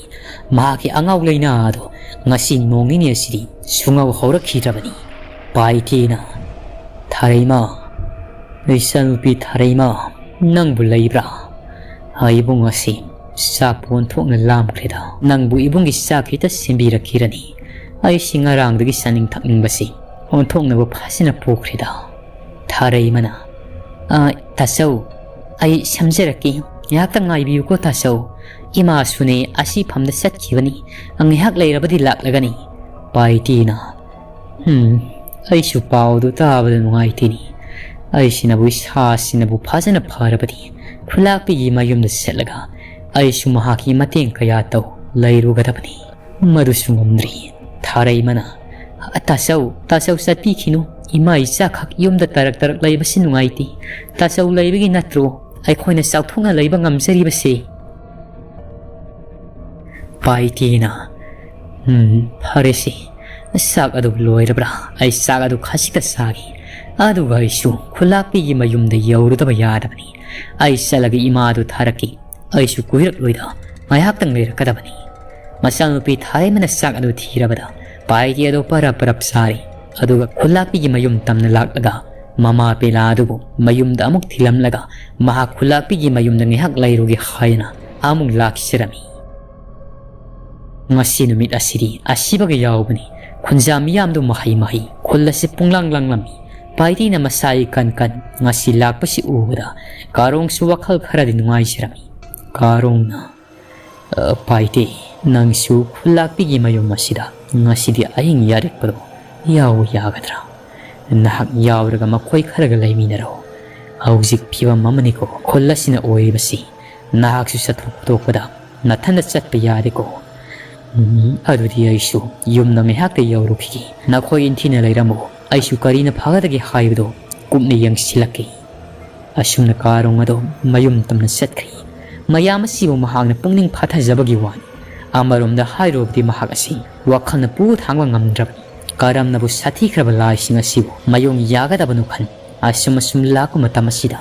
ꯃꯍꯥꯛꯀꯤ ꯑꯉꯥꯎ ꯂꯩꯅꯥ ꯑꯗꯨ ꯉꯁꯤ ꯅꯣꯡ ꯅꯤꯅꯤ ꯑꯁꯤꯗꯤ ꯁꯨꯡꯍꯧ ꯍꯧꯔꯛꯈꯤꯗ꯭ꯔꯕꯅꯤ꯫ ꯄꯥꯏꯇꯦꯅ, "ꯊꯥꯔꯩꯃ, ꯏꯆꯟꯅꯨꯄꯤ ꯊꯥꯔꯩꯃ, ꯅꯪꯕꯨ ꯂꯩꯕ꯭ꯔꯥ? ꯏꯕꯨꯡ ꯑꯁꯤ ꯆꯥꯛꯄꯨ ꯑꯣꯟꯊꯣꯛꯅ ꯂꯥꯝꯈ꯭ꯔꯦꯗ꯫ ꯅꯪꯕꯨ ꯏꯕꯨꯡꯒꯤ ꯆꯥꯛ ꯈꯤꯇ ꯁꯦꯝꯕꯤꯔꯛꯈꯤꯔꯅꯤ꯫ ꯑꯩꯁꯤ ꯉꯔꯥꯡꯗꯒꯤ ꯆꯥꯅꯤꯡ ꯊꯛꯅꯤꯡꯕꯁꯤ ꯑꯣꯟꯊꯣꯛꯅꯕ ꯐꯖꯅ ꯄꯣꯛꯈ꯭ꯔꯦꯗ꯫" ꯊꯥꯔꯩꯃꯅ, "ꯑ, ꯇꯥꯆꯧ, ꯑꯩ ꯁꯦꯝꯖꯔꯛꯀꯦ꯫ ꯉꯥꯏꯍꯥꯛꯇꯪ ꯉꯥꯏꯕꯤꯌꯨꯀꯣ ꯇꯥꯆꯧ꯫ ꯏꯃꯥꯁꯨꯅꯦ ꯑꯁꯤ ꯐꯝꯗ ꯆꯠꯈꯤꯕꯅꯤ꯫ ꯉꯥꯏꯍꯥꯛ ꯂꯩꯔꯕꯗꯤ ꯂꯥꯛꯂꯒꯅꯤ꯫" ꯄꯥꯏꯇꯦꯅ, "ꯎꯝ, ꯑꯩꯁꯨ ꯄꯥꯎꯗꯨ ꯇꯥꯕꯗ ꯅꯨꯡꯉꯥꯏꯇꯦꯅꯦ꯫ ꯑꯩꯁꯤꯅꯕꯨ, ꯏꯁꯥꯁꯤꯅꯕꯨ ꯐꯖꯅ ꯐꯔꯕꯗꯤ ꯈꯨꯂꯥꯛꯄꯤꯒꯤ ꯃꯌꯨꯝꯗ ꯆꯠꯂꯒ ꯑꯩꯁꯨ ꯃꯍꯥꯛꯀꯤ ꯃꯇꯦꯡ ꯀꯌꯥ ꯇꯧ ꯂꯩꯔꯨꯒꯗꯕꯅꯤ꯫ ꯃꯗꯨꯁꯨ ꯉꯝꯗ꯭ꯔꯤ꯫" ꯊꯥꯔꯩꯃꯅ, "ꯇꯥꯆꯧ, ꯇꯥꯆꯧ ꯆꯠꯄꯤꯈꯤꯅꯨ꯫ ꯏꯃꯥ ꯏꯆꯥꯈꯛ ꯌꯨꯝꯗ ꯇꯔꯛ ꯇꯔꯛ ꯂꯩꯕꯁꯤ ꯅꯨꯡꯉꯥꯏꯇꯦ꯫ ꯇꯥꯆꯧ ꯂꯩꯕꯒꯤ ꯅꯠꯇ꯭ꯔꯣ ꯑꯩꯈꯣꯏꯅ ꯆꯥꯎꯊꯣꯛꯅ ꯂꯩꯕ ꯉꯝꯖꯔꯤꯕꯁꯦ?" ꯄꯥꯏꯇꯦꯅ, "ꯎꯝ, ꯐꯔꯦꯁꯦ꯫ ꯆꯥꯛ ꯑꯗꯨ ꯂꯣꯏꯔꯕ꯭ꯔꯥ? ꯑꯩ ꯆꯥꯛ ꯑꯗꯨ ꯈꯖꯤꯛꯇ ꯆꯥꯒꯦ꯫ ꯑꯗꯨꯒ ꯑꯩꯁꯨ ꯈꯨꯂꯥꯛꯄꯤꯒꯤ ꯃꯌꯨꯝꯗ ꯌꯧꯔꯨꯗꯕ ꯌꯥꯗꯕꯅꯤ꯫ ꯑꯩ ꯆꯠꯂꯒ ꯏꯃꯥꯗꯨ ꯊꯥꯔꯛꯀꯦ꯫ ꯑꯩꯁꯨ ꯀꯨꯏꯔꯛꯂꯣꯏꯗ, ꯉꯥꯏꯍꯥꯛꯇꯪ ꯂꯩꯔꯛꯀꯗꯕꯅꯤ꯫" ꯃꯆꯥꯅꯨꯄꯤ ꯊꯥꯔꯩꯃꯅ ꯆꯥꯛ ꯑꯗꯨ ꯊꯤꯔꯕꯗ ꯄꯥꯏꯇꯦ ꯑꯗꯨ ꯄꯔꯞ ꯄꯔꯞ ꯆꯥꯔꯦ꯫ ꯑꯗꯨꯒ ꯈꯨꯂꯥꯛꯄꯤꯒꯤ ꯃꯌꯨꯝ ꯇꯝꯅ ꯂꯥꯛꯂꯒ ꯃꯃꯥ ꯄꯦꯂꯥ ꯑꯗꯨꯕꯨ ꯃꯌꯨꯝꯗ ꯑꯃꯨꯛ ꯊꯤꯜꯂꯝꯂꯒ ꯃꯍꯥꯛ ꯈꯨꯂꯥꯛꯄꯤꯒꯤ ꯃꯌꯨꯝꯗ ꯉꯥꯏꯍꯥꯛ ꯂꯩꯔꯨꯒꯦ ꯍꯥꯏꯅ ꯑꯃꯨꯛ ꯂꯥꯛꯆꯔꯝꯃꯤ꯫ "ꯉꯁꯤ ꯅꯨꯃꯤꯠ ꯑꯁꯤꯗꯤ ꯑꯁꯤꯕꯒ ꯌꯥꯎꯕꯅꯤ꯫ ꯈꯨꯟꯖꯥ ꯃꯤꯌꯥꯝꯗꯨ ꯃꯍꯩ ꯃꯍꯩ, ꯈꯨꯜ ꯑꯁꯤ ꯄꯨꯡꯂꯥꯡ ꯂꯥꯡꯂꯝꯃꯤ꯫ ꯄꯥꯏꯇꯦꯅ ꯃꯁꯥ ꯏꯀꯟ ꯀꯟ ꯉꯁꯤ ꯂꯥꯛꯄꯁꯤ ꯎꯕꯗ ꯀꯥꯔꯣꯡꯁꯨ ꯋꯥꯈꯜ ꯈꯔꯗꯤ ꯅꯨꯡꯉꯥꯏꯖꯔꯝꯃꯤ꯫" ꯀꯥꯔꯣꯡꯅ, "ꯑ, ꯄꯥꯏꯇꯦ, ꯅꯪꯁꯨ ꯈꯨꯜꯂꯥꯛꯄꯤꯒꯤ ꯃꯌꯨꯝ ꯑꯁꯤꯗ ꯉꯁꯤꯗꯤ ꯑꯍꯤꯡ ꯌꯥꯔꯦꯛꯄꯗꯣ ꯌꯥꯎ ꯌꯥꯒꯗ꯭ꯔꯥ? ꯅꯍꯥꯛ ꯌꯥꯎꯔꯒ ꯃꯈꯣꯏ ꯈꯔꯒ ꯂꯩꯃꯤꯟꯅꯔꯣ꯫ ꯍꯧꯖꯤꯛ ꯐꯤꯕꯝ ꯑꯃꯅꯤꯀꯣ ꯈꯨꯜ ꯑꯁꯤꯅ ꯑꯣꯏꯔꯤꯕꯁꯤ꯫ ꯅꯍꯥꯛꯁꯨ ꯆꯠꯊꯣꯛ ꯈꯣꯠꯇꯣꯛꯄꯗ ꯅꯊꯟꯗ ꯆꯠꯄ ꯌꯥꯗꯦꯀꯣ꯫" "ꯎꯝ, ꯑꯗꯨꯗꯤ ꯑꯩꯁꯨ ꯌꯨꯝꯗ ꯉꯥꯏꯍꯥꯛꯇ ꯌꯧꯔꯨꯈꯤꯒꯦ꯫ ꯅꯈꯣꯏ ꯏꯟꯊꯤꯅ ꯂꯩꯔꯝꯃꯣ꯫ ꯑꯩꯁꯨ ꯀꯔꯤꯅ ꯐꯒꯗꯒꯦ ꯍꯥꯏꯕꯗꯣ ꯀꯨꯞꯅ ꯌꯦꯡꯁꯤꯜꯂꯛꯀꯦ꯫" ꯑꯁꯨꯝꯅ ꯀꯥꯔꯣꯡ ꯑꯗꯣ ꯃꯌꯨꯝ ꯇꯝꯅ ꯆꯠꯈ꯭ꯔꯦ꯫ ꯃꯌꯥꯝ ꯑꯁꯤꯕꯨ ꯃꯍꯥꯛꯅ ꯄꯨꯛꯅꯤꯡ ꯐꯥꯊꯖꯕꯒꯤ ꯋꯥꯅꯤ꯫ ꯑꯃꯔꯣꯝꯗ ꯍꯥꯏꯔꯨꯔꯕꯗꯤ ꯃꯍꯥꯛ ꯑꯁꯤ ꯋꯥꯈꯜꯅ ꯄꯨ ꯊꯥꯡꯕ ꯉꯝꯗ꯭ꯔꯕꯅꯤ꯫ ꯀꯔꯝꯅꯕꯨ ꯁꯥꯊꯤꯈ꯭ꯔꯕ ꯂꯥꯏꯁꯤꯡ ꯑꯁꯤꯕꯨ ꯃꯥꯌꯣꯡ ꯌꯥꯒꯗꯕꯅꯣ ꯈꯟ ꯑꯁꯨꯝ ꯑꯁꯨꯝ ꯂꯥꯛꯄ ꯃꯇꯝ ꯑꯁꯤꯗ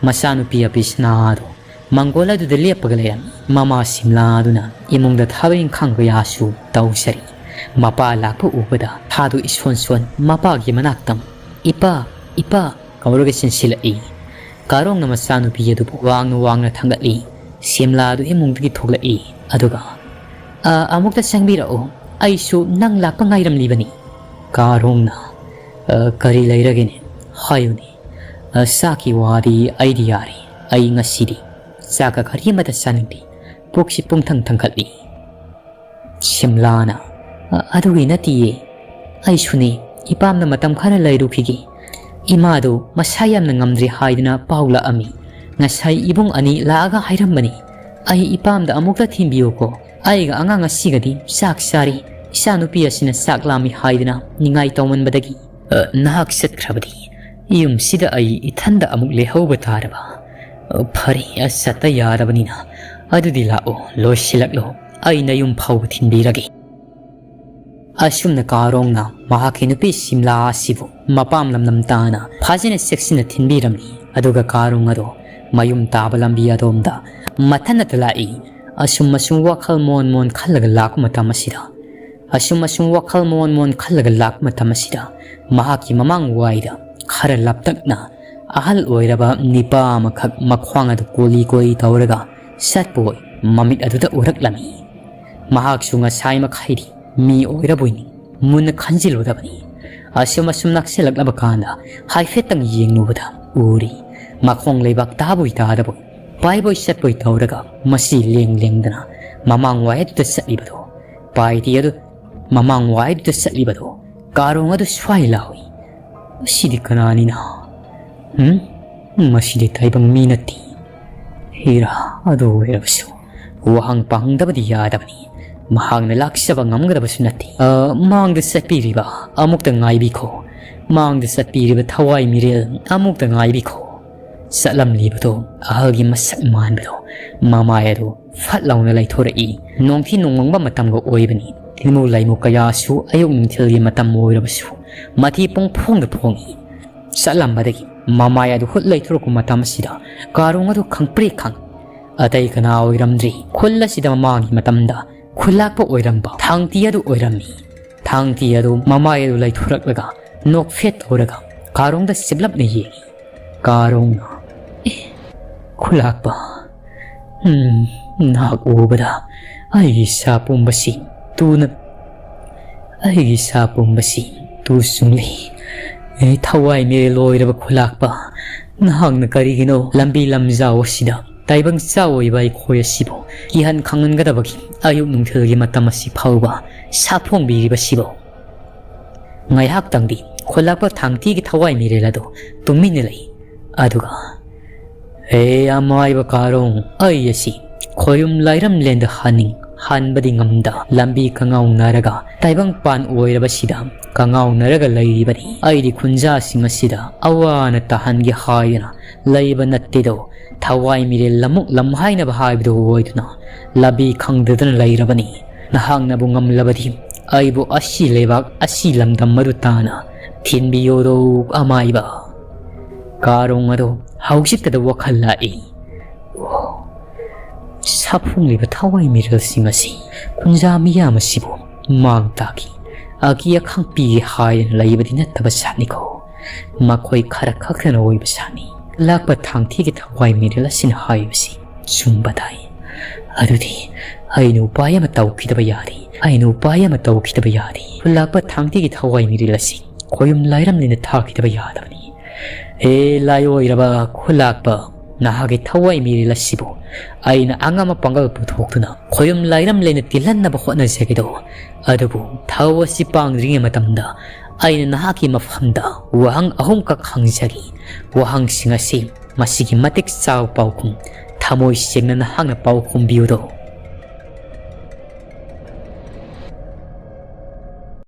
ꯃꯆꯥꯅꯨꯄꯤ ꯑꯄꯤꯁꯅꯥ ꯑꯗꯣ ꯃꯪꯒꯣꯜ ꯑꯗꯨꯗ ꯂꯦꯞꯄꯒ ꯂꯩꯔꯝꯃꯤ꯫ ꯃꯃꯥ ꯁꯤꯝꯂꯥ ꯑꯗꯨꯅ ꯏꯃꯨꯡꯗ ꯊꯕꯛ ꯏꯪꯈꯥꯡ ꯀꯌꯥꯁꯨ ꯇꯧꯖꯔꯤ꯫ ꯃꯄꯥ ꯂꯥꯛꯄ ꯎꯕꯗ ꯊꯥꯗꯨ ꯏꯁꯣꯟ ꯁꯣꯟ ꯃꯄꯥꯒꯤ ꯃꯅꯥꯛꯇ "ꯏꯄꯥ, ꯏꯄꯥ" ꯀꯧꯔꯒ ꯆꯦꯟꯁꯤꯜꯂꯛꯏ꯫ ꯀꯥꯔꯣꯡꯅ ꯃꯆꯥꯅꯨꯄꯤ ꯑꯗꯨꯕꯨ ꯋꯥꯡꯅ ꯋꯥꯡꯅ ꯊꯥꯡꯒꯠꯂꯤ꯫ ꯁꯤꯝꯂꯥ ꯑꯗꯨ ꯏꯃꯨꯡꯗꯒꯤ ꯊꯣꯛꯂꯛꯏ꯫ ꯑꯗꯨꯒ, "ꯑ, ꯑꯃꯨꯛꯇ ꯆꯪꯕꯤꯔꯛꯎ, ꯑꯩꯁꯨ ꯅꯪ ꯂꯥꯛꯄ ꯉꯥꯏꯔꯝꯂꯤꯕꯅꯤ꯫" ꯀꯥꯔꯣꯡꯅ, "ꯑ, ꯀꯔꯤ ꯂꯩꯔꯒꯦꯅꯦ? ꯍꯥꯏꯌꯨꯅꯦ꯫ ꯑ, ꯆꯥꯛꯀꯤ ꯋꯥꯗꯤ ꯑꯩꯗꯤ ꯌꯥꯔꯦ꯫ ꯑꯩ ꯉꯁꯤꯗꯤ ꯆꯥꯛꯀ ꯀꯔꯤ ꯑꯃꯠꯇ ꯆꯥꯅꯤꯡꯗꯦ꯫ ꯄꯨꯛꯁꯤ ꯄꯨꯡꯊꯪ ꯊꯪꯒꯠꯂꯤ꯫" ꯁꯤꯝꯂꯥꯅ, "ꯑ-, ꯑꯗꯨꯒꯤ ꯅꯠꯇꯤꯌꯦ꯫ ꯑꯩꯁꯨꯅꯦ, ꯏꯄꯥꯝꯗ ꯃꯇꯝ ꯈꯔ ꯂꯩꯔꯨꯈꯤꯒꯦ꯫ ꯏꯃꯥꯗꯣ ꯃꯁꯥ ꯌꯥꯝꯅ ꯉꯝꯗ꯭ꯔꯦ ꯍꯥꯏꯗꯨꯅ ꯄꯥꯎ ꯂꯥꯛꯑꯝꯃꯤ꯫ ꯉꯁꯥꯏ ꯏꯕꯨꯡ ꯑꯅꯤ ꯂꯥꯛꯑꯒ ꯍꯥꯏꯔꯝꯕꯅꯤ꯫ ꯑꯩ ꯏꯄꯥꯝꯗ ꯑꯃꯨꯛꯇ ꯊꯤꯟꯕꯤꯌꯨꯀꯣ꯫ ꯑꯩꯒ ꯑꯉꯥꯡ ꯑꯁꯤꯒꯗꯤ ꯆꯥꯛ ꯆꯥꯔꯤ꯫ ꯏꯆꯥꯅꯨꯄꯤ ꯑꯁꯤꯅ ꯆꯥꯛ ꯂꯥꯝꯃꯤ ꯍꯥꯏꯗꯨꯅ ꯅꯤꯡꯉꯥꯏ ꯇꯧꯃꯟꯕꯗꯒꯤ꯫" "ꯑ, ꯅꯍꯥꯛ ꯆꯠꯈ꯭ꯔꯕꯗꯤ ꯌꯨꯝꯁꯤꯗ ꯑꯩ ꯏꯊꯟꯗ ꯑꯃꯨꯛ ꯂꯩꯍꯧꯕ ꯇꯥꯔꯕ? ꯑ, ꯐꯔꯦ, ꯑ, ꯆꯠꯇ ꯌꯥꯔꯕꯅꯤꯅ꯫ ꯑꯗꯨꯗꯤ ꯂꯥꯛꯑꯣ, ꯂꯣꯏꯁꯤꯜꯂꯛꯂꯣ꯫ ꯑꯩ ꯅꯌꯨꯝ ꯐꯥꯎꯕ ꯊꯤꯟꯕꯤꯔꯒꯦ꯫" ꯑꯁꯨꯝꯅ ꯀꯥꯔꯣꯡꯅ ꯃꯍꯥꯛꯀꯤ ꯅꯨꯄꯤ ꯁꯤꯝꯂꯥ ꯑꯁꯤꯕꯨ ꯃꯄꯥꯝ ꯂꯝꯂꯝ ꯇꯥꯅ ꯐꯖꯅ ꯆꯦꯛꯁꯤꯟꯅ ꯊꯤꯟꯕꯤꯔꯝꯃꯤ꯫ ꯑꯗꯨꯒ ꯀꯥꯔꯣꯡ ꯑꯗꯣ ꯃꯌꯨꯝ ꯇꯥꯕ ꯂꯝꯕꯤ ꯑꯗꯣꯝꯗ ꯃꯊꯟꯅꯇ ꯂꯥꯛꯏ꯫ ꯑꯁꯨꯝ ꯑꯁꯨꯝ ꯋꯥꯈꯜ ꯃꯣꯟ ꯃꯣꯟ ꯈꯜꯂꯒ ꯂꯥꯛꯄ ꯃꯇꯝ ꯑꯁꯤꯗ, ꯑꯁꯨꯝ ꯑꯁꯨꯝ ꯋꯥꯈꯜ ꯃꯣꯟ ꯃꯣꯟ ꯈꯜꯂꯒ ꯂꯥꯛꯄ ꯃꯇꯝ ꯑꯁꯤꯗ, ꯃꯍꯥꯛꯀꯤ ꯃꯃꯥꯡ ꯋꯥꯏꯗ ꯈꯔ ꯂꯥꯞꯇꯛꯅ ꯑꯍꯜ ꯑꯣꯏꯔꯕ ꯅꯤꯄꯥ ꯑꯃꯈꯛ ꯃꯈ꯭ꯋꯥꯡ ꯑꯗꯨ ꯀꯣꯂꯤ ꯀꯣꯂꯤ ꯇꯧꯔꯒ ꯆꯠꯄ ꯑꯣꯏ ꯃꯃꯤꯠ ꯑꯗꯨꯗ ꯎꯔꯛꯂꯝꯃꯤ꯫ ꯃꯍꯥꯛꯁꯨ ꯉꯁꯥꯏ ꯃꯈꯩꯗꯤ ꯃꯤ ꯑꯣꯏꯔꯕꯣꯏꯅꯤ꯫ ꯃꯨꯟꯅ ꯈꯟꯖꯤꯜꯂꯨꯗꯕꯅꯤ꯫ ꯑꯁꯨꯝ ꯑꯁꯨꯝ ꯅꯛꯁꯤꯜꯂꯛꯂꯕ ꯀꯥꯟꯗ ꯍꯥꯏꯐꯦꯠꯇꯪ ꯌꯦꯡꯂꯨꯕꯗ ꯎꯔꯤ꯫ ꯃꯈꯣꯡ ꯂꯩꯕꯥꯛ ꯇꯥꯕꯣꯏ ꯇꯥꯗꯕꯣꯏ, ꯄꯥꯏꯕꯣꯏ ꯆꯠꯄꯣꯏ ꯇꯧꯔꯒ ꯃꯁꯤ ꯂꯦꯡ ꯂꯦꯡꯗꯅ ꯃꯃꯥꯡ ꯋꯥꯏ ꯑꯗꯨꯗ ꯆꯠꯂꯤꯕꯗꯣ, ꯄꯥꯏꯗꯤ ꯑꯗꯨ ꯃꯃꯥꯡ ꯋꯥꯏ ꯑꯗꯨꯗ ꯆꯠꯂꯤꯕꯗꯣ, ꯀꯥꯔꯣꯡ ꯑꯗꯨ ꯁ꯭ꯋꯥꯏ ꯂꯥꯎꯏ꯫ "ꯃꯁꯤꯗꯤ ꯀꯅꯥꯅꯤꯅ? ꯎꯝ? ꯃꯁꯤꯗꯤ ꯇꯥꯏꯕꯪ ꯃꯤ ꯅꯠꯇꯦ꯫ ꯍꯤꯔꯥ ꯑꯗꯨ ꯑꯣꯏꯔꯕꯁꯨ ꯋꯥꯍꯪ ꯄꯥꯍꯪꯗꯕꯗꯤ ꯌꯥꯗꯕꯅꯤ꯫ ꯃꯍꯥꯛꯅ ꯂꯥꯛꯆꯕ ꯉꯝꯒꯗꯕꯁꯨ ꯅꯠꯇꯦ꯫ ꯑ, ꯃꯥꯡꯗ ꯆꯠꯄꯤꯔꯤꯕ ꯑꯃꯨꯛꯇ ꯉꯥꯏꯕꯤꯈꯣ꯫ ꯃꯥꯡꯗ ꯆꯠꯄꯤꯔꯤꯕ ꯊꯋꯥꯏ ꯃꯤꯔꯦꯜ ꯑꯃꯨꯛꯇ ꯉꯥꯏꯕꯤꯈꯣ꯫" ꯆꯠꯂꯝꯂꯤꯕꯗꯣ, ꯑꯍꯜꯒꯤ ꯃꯁꯛ ꯃꯥꯟꯕꯗꯣ, ꯃꯃꯥꯏ ꯑꯗꯨ ꯐꯠ ꯂꯥꯎꯅ ꯂꯩꯊꯣꯔꯛꯏ꯫ ꯅꯣꯡꯊꯤ ꯅꯣꯡꯃꯪꯕ ꯃꯇꯝꯒ ꯑꯣꯏꯕꯅꯤ꯫ ꯇꯤꯟꯃꯨ ꯂꯩꯃꯨ ꯀꯌꯥꯁꯨ ꯑꯌꯨꯛ ꯅꯨꯡꯊꯤꯜꯒꯤ ꯃꯇꯝ ꯑꯣꯏꯔꯕꯁꯨ ꯃꯊꯤ ꯄꯨꯡ ꯐꯣꯡꯗ ꯐꯣꯡꯏ꯫ ꯆꯠꯂꯝꯕꯗꯒꯤ ꯃꯃꯥꯏ ꯑꯗꯨ ꯍꯨꯠ ꯂꯩꯊꯣꯔꯛꯄ ꯃꯇꯝ ꯑꯁꯤꯗ ꯀꯥꯔꯣꯡ ꯑꯗꯨ ꯈꯪꯄ꯭ꯔꯦꯛ ꯈꯪ꯫ ꯑꯇꯩ ꯀꯅꯥ ꯑꯣꯏꯔꯝꯗ꯭ꯔꯤ꯫ ꯈꯨꯜ ꯑꯁꯤꯗ ꯃꯃꯥꯡꯒꯤ ꯃꯇꯝꯗ ꯈꯨꯜꯂꯥꯛꯄ ꯑꯣꯏꯔꯝꯕ ꯊꯥꯡꯇꯤ ꯑꯗꯨ ꯑꯣꯏꯔꯝꯃꯤ꯫ ꯊꯥꯡꯇꯤ ꯑꯗꯨ ꯃꯃꯥꯏ ꯑꯗꯨ ꯂꯩꯊꯣꯔꯛꯂꯒ ꯅꯣꯛꯐꯦꯠ ꯇꯧꯔꯒ ꯀꯥꯔꯣꯡꯗ ꯆꯤꯞꯂꯞꯅ ꯌꯦꯡꯏ꯫ ꯀꯥꯔꯣꯡꯅ, "ꯑꯦ, ꯈꯨꯜꯂꯥꯛꯄ, ꯎꯝ, ꯅꯍꯥꯛ ꯎꯕꯗ ꯑꯩꯒꯤ ꯏꯁꯥ ꯄꯨꯝꯕꯁꯤ ꯇꯨꯅ, ꯑꯩꯒꯤ ꯏꯁꯥ ꯄꯨꯝꯕꯁꯤ ꯇꯨ ꯆꯨꯡꯂꯤ꯫ ꯑꯦ, ꯊꯋꯥꯏ ꯃꯤꯔꯦꯜ ꯑꯣꯏꯔꯕ ꯈꯨꯜꯂꯥꯛꯄ, ꯅꯍꯥꯛꯅ ꯀꯔꯤꯒꯤꯅꯣ ꯂꯝꯕꯤ ꯂꯝꯖꯥꯎ ꯑꯁꯤꯗ ꯇꯥꯏꯕꯪ ꯆꯥ ꯑꯣꯏꯕ ꯑꯩꯈꯣꯏ ꯑꯁꯤꯕꯨ ꯀꯤꯍꯟ ꯈꯪꯍꯟꯒꯗꯕꯒꯤ ꯑꯌꯨꯛ ꯅꯨꯡꯊꯤꯜꯒꯤ ꯃꯇꯝ ꯑꯁꯤ ꯐꯥꯎꯕ ꯁꯥꯐꯣꯡꯕꯤꯔꯤꯕꯁꯤꯕꯨ?" ꯉꯥꯏꯍꯥꯛꯇꯪꯗꯤ ꯈꯨꯜꯂꯥꯛꯄ ꯊꯥꯡꯇꯤꯒꯤ ꯊꯋꯥꯏ ꯃꯤꯔꯦꯜ ꯑꯗꯨ ꯇꯨꯃꯤꯟꯅ ꯂꯩ꯫ ꯑꯗꯨꯒ, "ꯍꯦ ꯑꯃꯥꯏꯕ ꯀꯥꯔꯣꯡ, ꯑꯩ ꯑꯁꯤ ꯈꯣꯌꯨꯝ ꯂꯥꯏꯔꯝꯂꯦꯟꯗ ꯍꯟꯅꯤꯡ ꯍꯟꯕꯗꯤ ꯉꯝꯗ ꯂꯝꯕꯤ ꯀꯉꯥꯎꯅꯔꯒ ꯇꯥꯏꯕꯪꯄꯥꯟ ꯑꯣꯏꯔꯕꯁꯤꯗ ꯀꯉꯥꯎꯅꯔꯒ ꯂꯩꯔꯤꯕꯅꯤ꯫ ꯑꯩꯗꯤ ꯈꯨꯟꯖꯥꯁꯤꯡ ꯑꯁꯤꯗ ꯑꯋꯥ ꯑꯅꯥ ꯇꯥꯍꯟꯒꯦ ꯍꯥꯏꯗꯅ ꯂꯩꯕ ꯅꯠꯇꯦꯗꯣ꯫ ꯊꯋꯥꯏ ꯃꯤꯔꯦꯜ ꯂꯝꯃꯨꯛ ꯂꯝꯍꯥꯏꯅꯕ ꯍꯥꯏꯕꯗꯨ ꯑꯣꯏꯗꯨꯅ ꯂꯝꯕꯤ ꯈꯪꯗꯗꯅ ꯂꯩꯔꯕꯅꯤ꯫ ꯅꯍꯥꯛꯅꯕꯨ ꯉꯝꯂꯕꯗꯤ ꯑꯩꯕꯨ ꯑꯁꯤ ꯂꯩꯕꯥꯛ ꯑꯁꯤ ꯂꯝꯗꯝ ꯑꯗꯨ ꯇꯥꯅ ꯊꯤꯟꯕꯤꯌꯣꯗꯣ ꯑꯃꯥꯏꯕ꯫" ꯀꯥꯔꯣꯡ ꯑꯗꯣ ꯍꯧꯖꯤꯛꯇꯗ ꯋꯥꯈꯜ ꯂꯥꯛꯏ꯫ ꯑꯣ, ꯁꯥꯐꯣꯡꯂꯤꯕ ꯊꯋꯥꯏ ꯃꯤꯔꯦꯜꯁꯤꯡ ꯑꯁꯤ ꯈꯨꯟꯖꯥ ꯃꯤꯌꯥꯝ ꯑꯁꯤꯕꯨ ꯃꯥꯡ ꯇꯥꯛꯈꯤ, ꯑꯀꯤ ꯑꯈꯪ ꯄꯤꯒꯦ ꯍꯥꯏꯗꯅ ꯂꯩꯕꯗꯤ ꯅꯠꯇꯕ ꯖꯥꯠꯅꯤꯀꯣ꯫ ꯃꯈꯣꯏ ꯈꯔ ꯈꯛꯇꯅ ꯑꯣꯏꯕ ꯖꯥꯠꯅꯤ꯫ ꯂꯥꯛꯄ ꯊꯥꯡꯊꯤꯒꯤ ꯊꯋꯥꯏ ꯃꯤꯔꯦꯜ ꯑꯁꯤꯅ ꯍꯥꯏꯕꯁꯤ ꯆꯨꯝꯕ ꯇꯥꯏ꯫ ꯑꯗꯨꯗꯤ ꯑꯩꯅ ꯎꯄꯥꯏ ꯑꯃ ꯇꯧꯈꯤꯗꯕ ꯌꯥꯗꯦ꯫ ꯑꯩꯅ ꯎꯄꯥꯏ ꯑꯃ ꯇꯧꯈꯤꯗꯕ ꯌꯥꯗꯦ꯫ ꯈꯨꯜꯂꯥꯛꯄ ꯊꯥꯡꯇꯤꯒꯤ ꯊꯋꯥꯏ ꯃꯤꯔꯦꯜ ꯑꯁꯤ ꯈꯣꯌꯨꯝ ꯂꯥꯏꯔꯝꯂꯦꯟꯅ ꯊꯥꯈꯤꯗꯕ ꯌꯥꯗꯕꯅꯤ꯫ ꯍꯦ ꯂꯥꯏꯑꯣꯏꯔꯕ ꯈꯨꯜꯂꯥꯛꯄ, ꯅꯍꯥꯛꯀꯤ ꯊꯋꯥꯏ ꯃꯤꯔꯦꯜ ꯑꯁꯤꯕꯨ ꯑꯩꯅ ꯑꯉꯝꯕ ꯄꯥꯡꯒꯜ ꯄꯨꯊꯣꯛꯇꯨꯅ ꯈꯣꯌꯨꯝ ꯂꯥꯏꯔꯝꯂꯦꯟꯅ ꯇꯤꯜꯍꯟꯅꯕ ꯍꯣꯠꯅꯖꯒꯦꯗꯣ, ꯑꯗꯨꯕꯨ ꯊꯧ ꯑꯁꯤ ꯄꯥꯡꯗ꯭ꯔꯤꯉꯩ ꯃꯇꯝꯗ ꯑꯩꯅ ꯅꯍꯥꯛꯀꯤ ꯃꯐꯝꯗ ꯋꯥꯍꯪ ꯑꯍꯨꯝꯈꯛ ꯍꯪꯖꯒꯦ꯫ ꯋꯥꯍꯪꯁꯤꯡ ꯑꯁꯤ ꯃꯁꯤꯒꯤ ꯃꯇꯤꯛ ꯆꯥꯕ ꯄꯥꯎꯈꯨꯝ ꯊꯃꯣꯏ ꯁꯦꯡꯅ ꯅꯍꯥꯛꯅ ꯄꯥꯎꯈꯨꯝ ꯄꯤꯌꯨꯗꯣ꯫